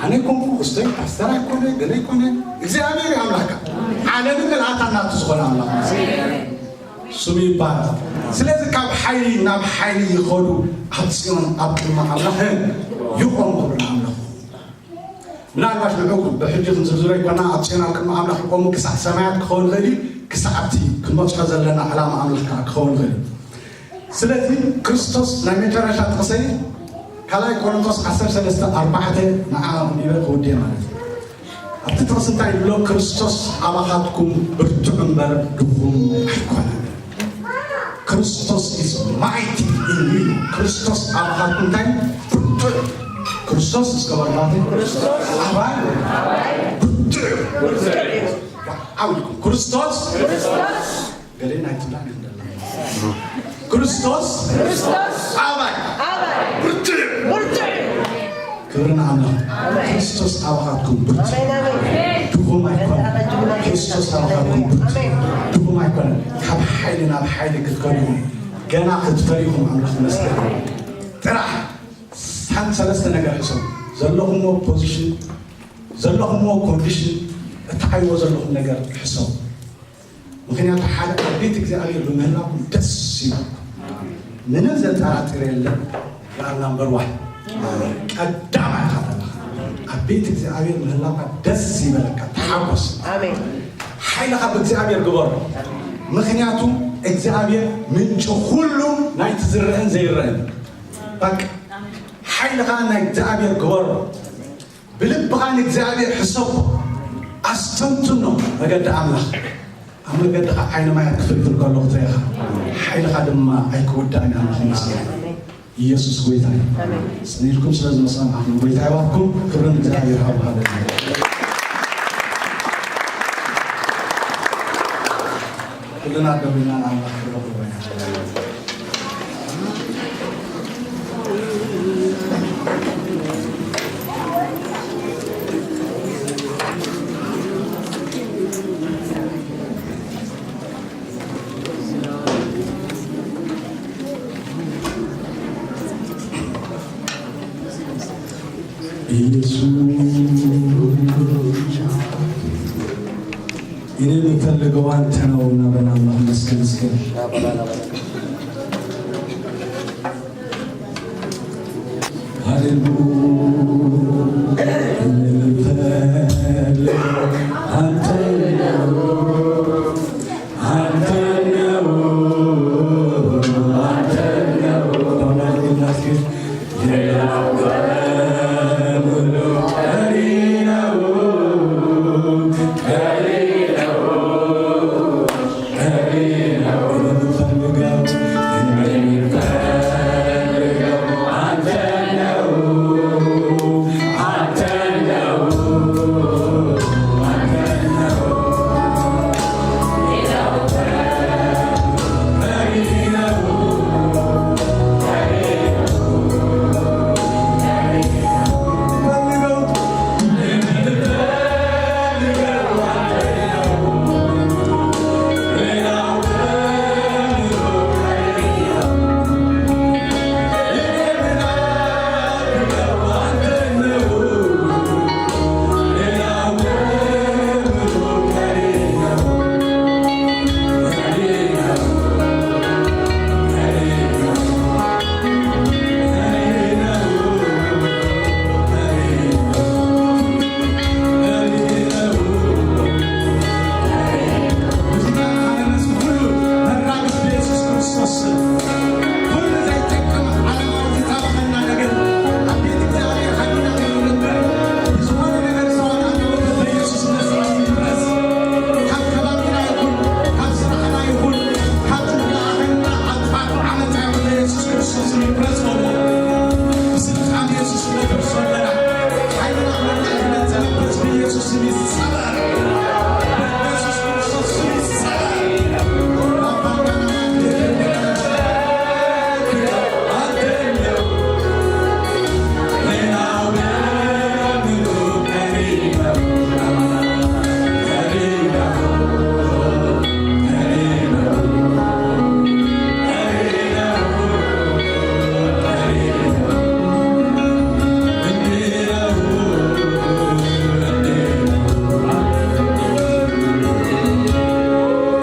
ኣነ ኮንኩ ክስቶይ ፓስተር ኣይኮነ ገለ ኣይኮነ እግዚኣብሔር ኣምላኽካ ዓለምን ምልኣታ ናቱ ዝኾነ ኣምላኽ ስሙ ይባረክ። ስለዚ ካብ ሓይሊ ናብ ሓይሊ ይኸዱ ኣብ ፅዮን ኣብ ቅድሚ ኣምላኽ ይቆሙ ክብሪ ኣምላኽ። ምናልባት ንዑ ብሕጂ ክንዝርዝሮ ይኮና ኣብ ፅዮን ኣብ ቅድሚ ኣምላኽ ይቆሙ ክሳዕ ሰማያት ክኸውን ይኽእል እዩ። ክሳዕ ኣብቲ ክንበፅሖ ዘለና ዕላማ ኣምላኽ ከዓ ክኸውን ይኽእል እዩ። ስለዚ ክርስቶስ ናይ መጨረሻ ጥቕሰይ ካልኣይ ቆሮንቶስ ዓሰርተ ሰለስተ ኣርባዕተ ንዓ ኣንቢበ ክውድየ ማለት እዩ። ኣብቲ ጥቕሲ እንታይ ይብሎ? ክርስቶስ ኣባኻትኩም ብርቱዕ እምበር ድኹም ኣይኮነን። ክርስቶስ is mighty in you። ክርስቶስ ኣባኻትኩም እንታይ ብርቱዕ ክርስቶስ እስከ በርባቴ ኣባይ ብርቱዕ ዓውልኩም ክርስቶስ ገሌና ኣይትብላን እንደላ ክርስቶስ ክርስቶስ ኣባይ ኣባይ ብርቱዕ ብርቱዕ ክብሪ ንኣምላኽ። ኣሜን። ክርስቶስ ኣባኻትኩም ብርቱዕ ኣሜን፣ ኣሜን። ድኹም ኣይኮነን። ኣሜን። ክርስቶስ ኣባኻትኩም ብርቱዕ ኣሜን። ድኹም ኣይኮነን። ካብ ሓይሊ ናብ ሓይሊ ክትከዱ ኢኹም። ገና ክትፈርዩ ኢኹም። ኣምላኽ ይመስገን። ጥራሕ ሓንቲ ሰለስተ ነገር ሕሰቡ። ዘለኹምዎ ፖዚሽን ዘለኹምዎ ኮንዲሽን፣ እትሓይዎ ዘለኹም ነገር ሕሰቡ። ምኽንያቱ ሓደ ኣብ ቤት እግዚኣብሔር ብምህላውኩም ደስ ይብል። ምንም ዘጠራጥር የለን። You are number one። ቀዳማይ ኢኻ ዘለኻ። ኣብ ቤት እግዚኣብሔር ምህላውካ ደስ ይበለካ፣ ተሓጎስ። ኣሜን። ሓይልኻ ብእግዚኣብሔር ግበሮ። ምኽንያቱ እግዚኣብሔር ምንጪ ኩሉ ናይ ትዝረእን ዘይረእን። በቃ ሓይልኻ ናይ እግዚኣብሔር ግበሮ። ብልብኻ ንእግዚኣብሔር ሕሰቦ፣ ኣስተንትኖ መገዲ ኣምላኽ። ኣብ መገድኻ ዓይኒ ማያት ክፍልፍል ከሎ ክትረኢኻ፣ ሓይልኻ ድማ ኣይክውዳእን። ኣምላኽ ይመስገን። ኢየሱስ ጎይታ እዩ። ጽን ኢልኩም ስለ ዝመጻእኩም ጎይታ ይባርኩም። ክብርን እግዚኣብሔር ሃቡ። ሃሌሉያ። ኩልና ደው ኢልና ንኣምላኽ ክብሪ ክብሪ። ኢየሱስ እኔ የምፈልገው አንተ ነው እና በናና መስገን እስከ ሃሌሉያ። እኔ የምፈልገው አንተ ነው።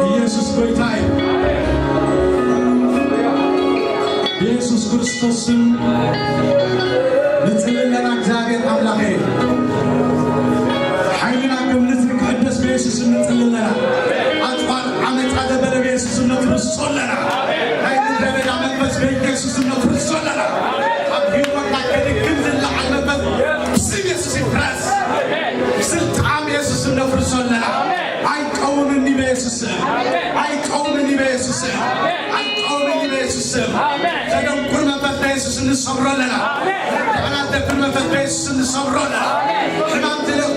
ኢየሱስ ጎይታ እዩ። ብኢየሱስ ክርስቶስ ስም ንጽሊ ኣለና። እግዚኣብሔር ኣምላኸ ሓይልና ከም ንስሪ ክሕደስ ብኢየሱስ ስም ንጽሊ ኣለና። ኣጽዋር ዓመጻ ዘበለ ብኢየሱስ ስም ነፍርሶ ኣለና። ናይ ምድረ በዳ መንፈስ ብኢየሱስ ስም ነፍርሶ ኣለና። ኣብ ህይወትና ከድክም ዝለዓል መንፈስ ብስም ኢየሱስ ይፍረስ። ስልጣን ኢየሱስ ስም ነፍርሶ ኣለና። ኣይቀውምን እዩ ብኢየሱስ ስም። ኣይቀውምን እዩ ብኢየሱስ ስም። ኣይቀውምን እዩ ብኢየሱስ ስም። ዘደንቁር መንፈስ ብኢየሱስ ንሰብሮ ኣለና። ሕማም ዘደፍር መንፈስ ብኢየሱስ ንሰብሮ ኣለና። ሕማም ዘደፍር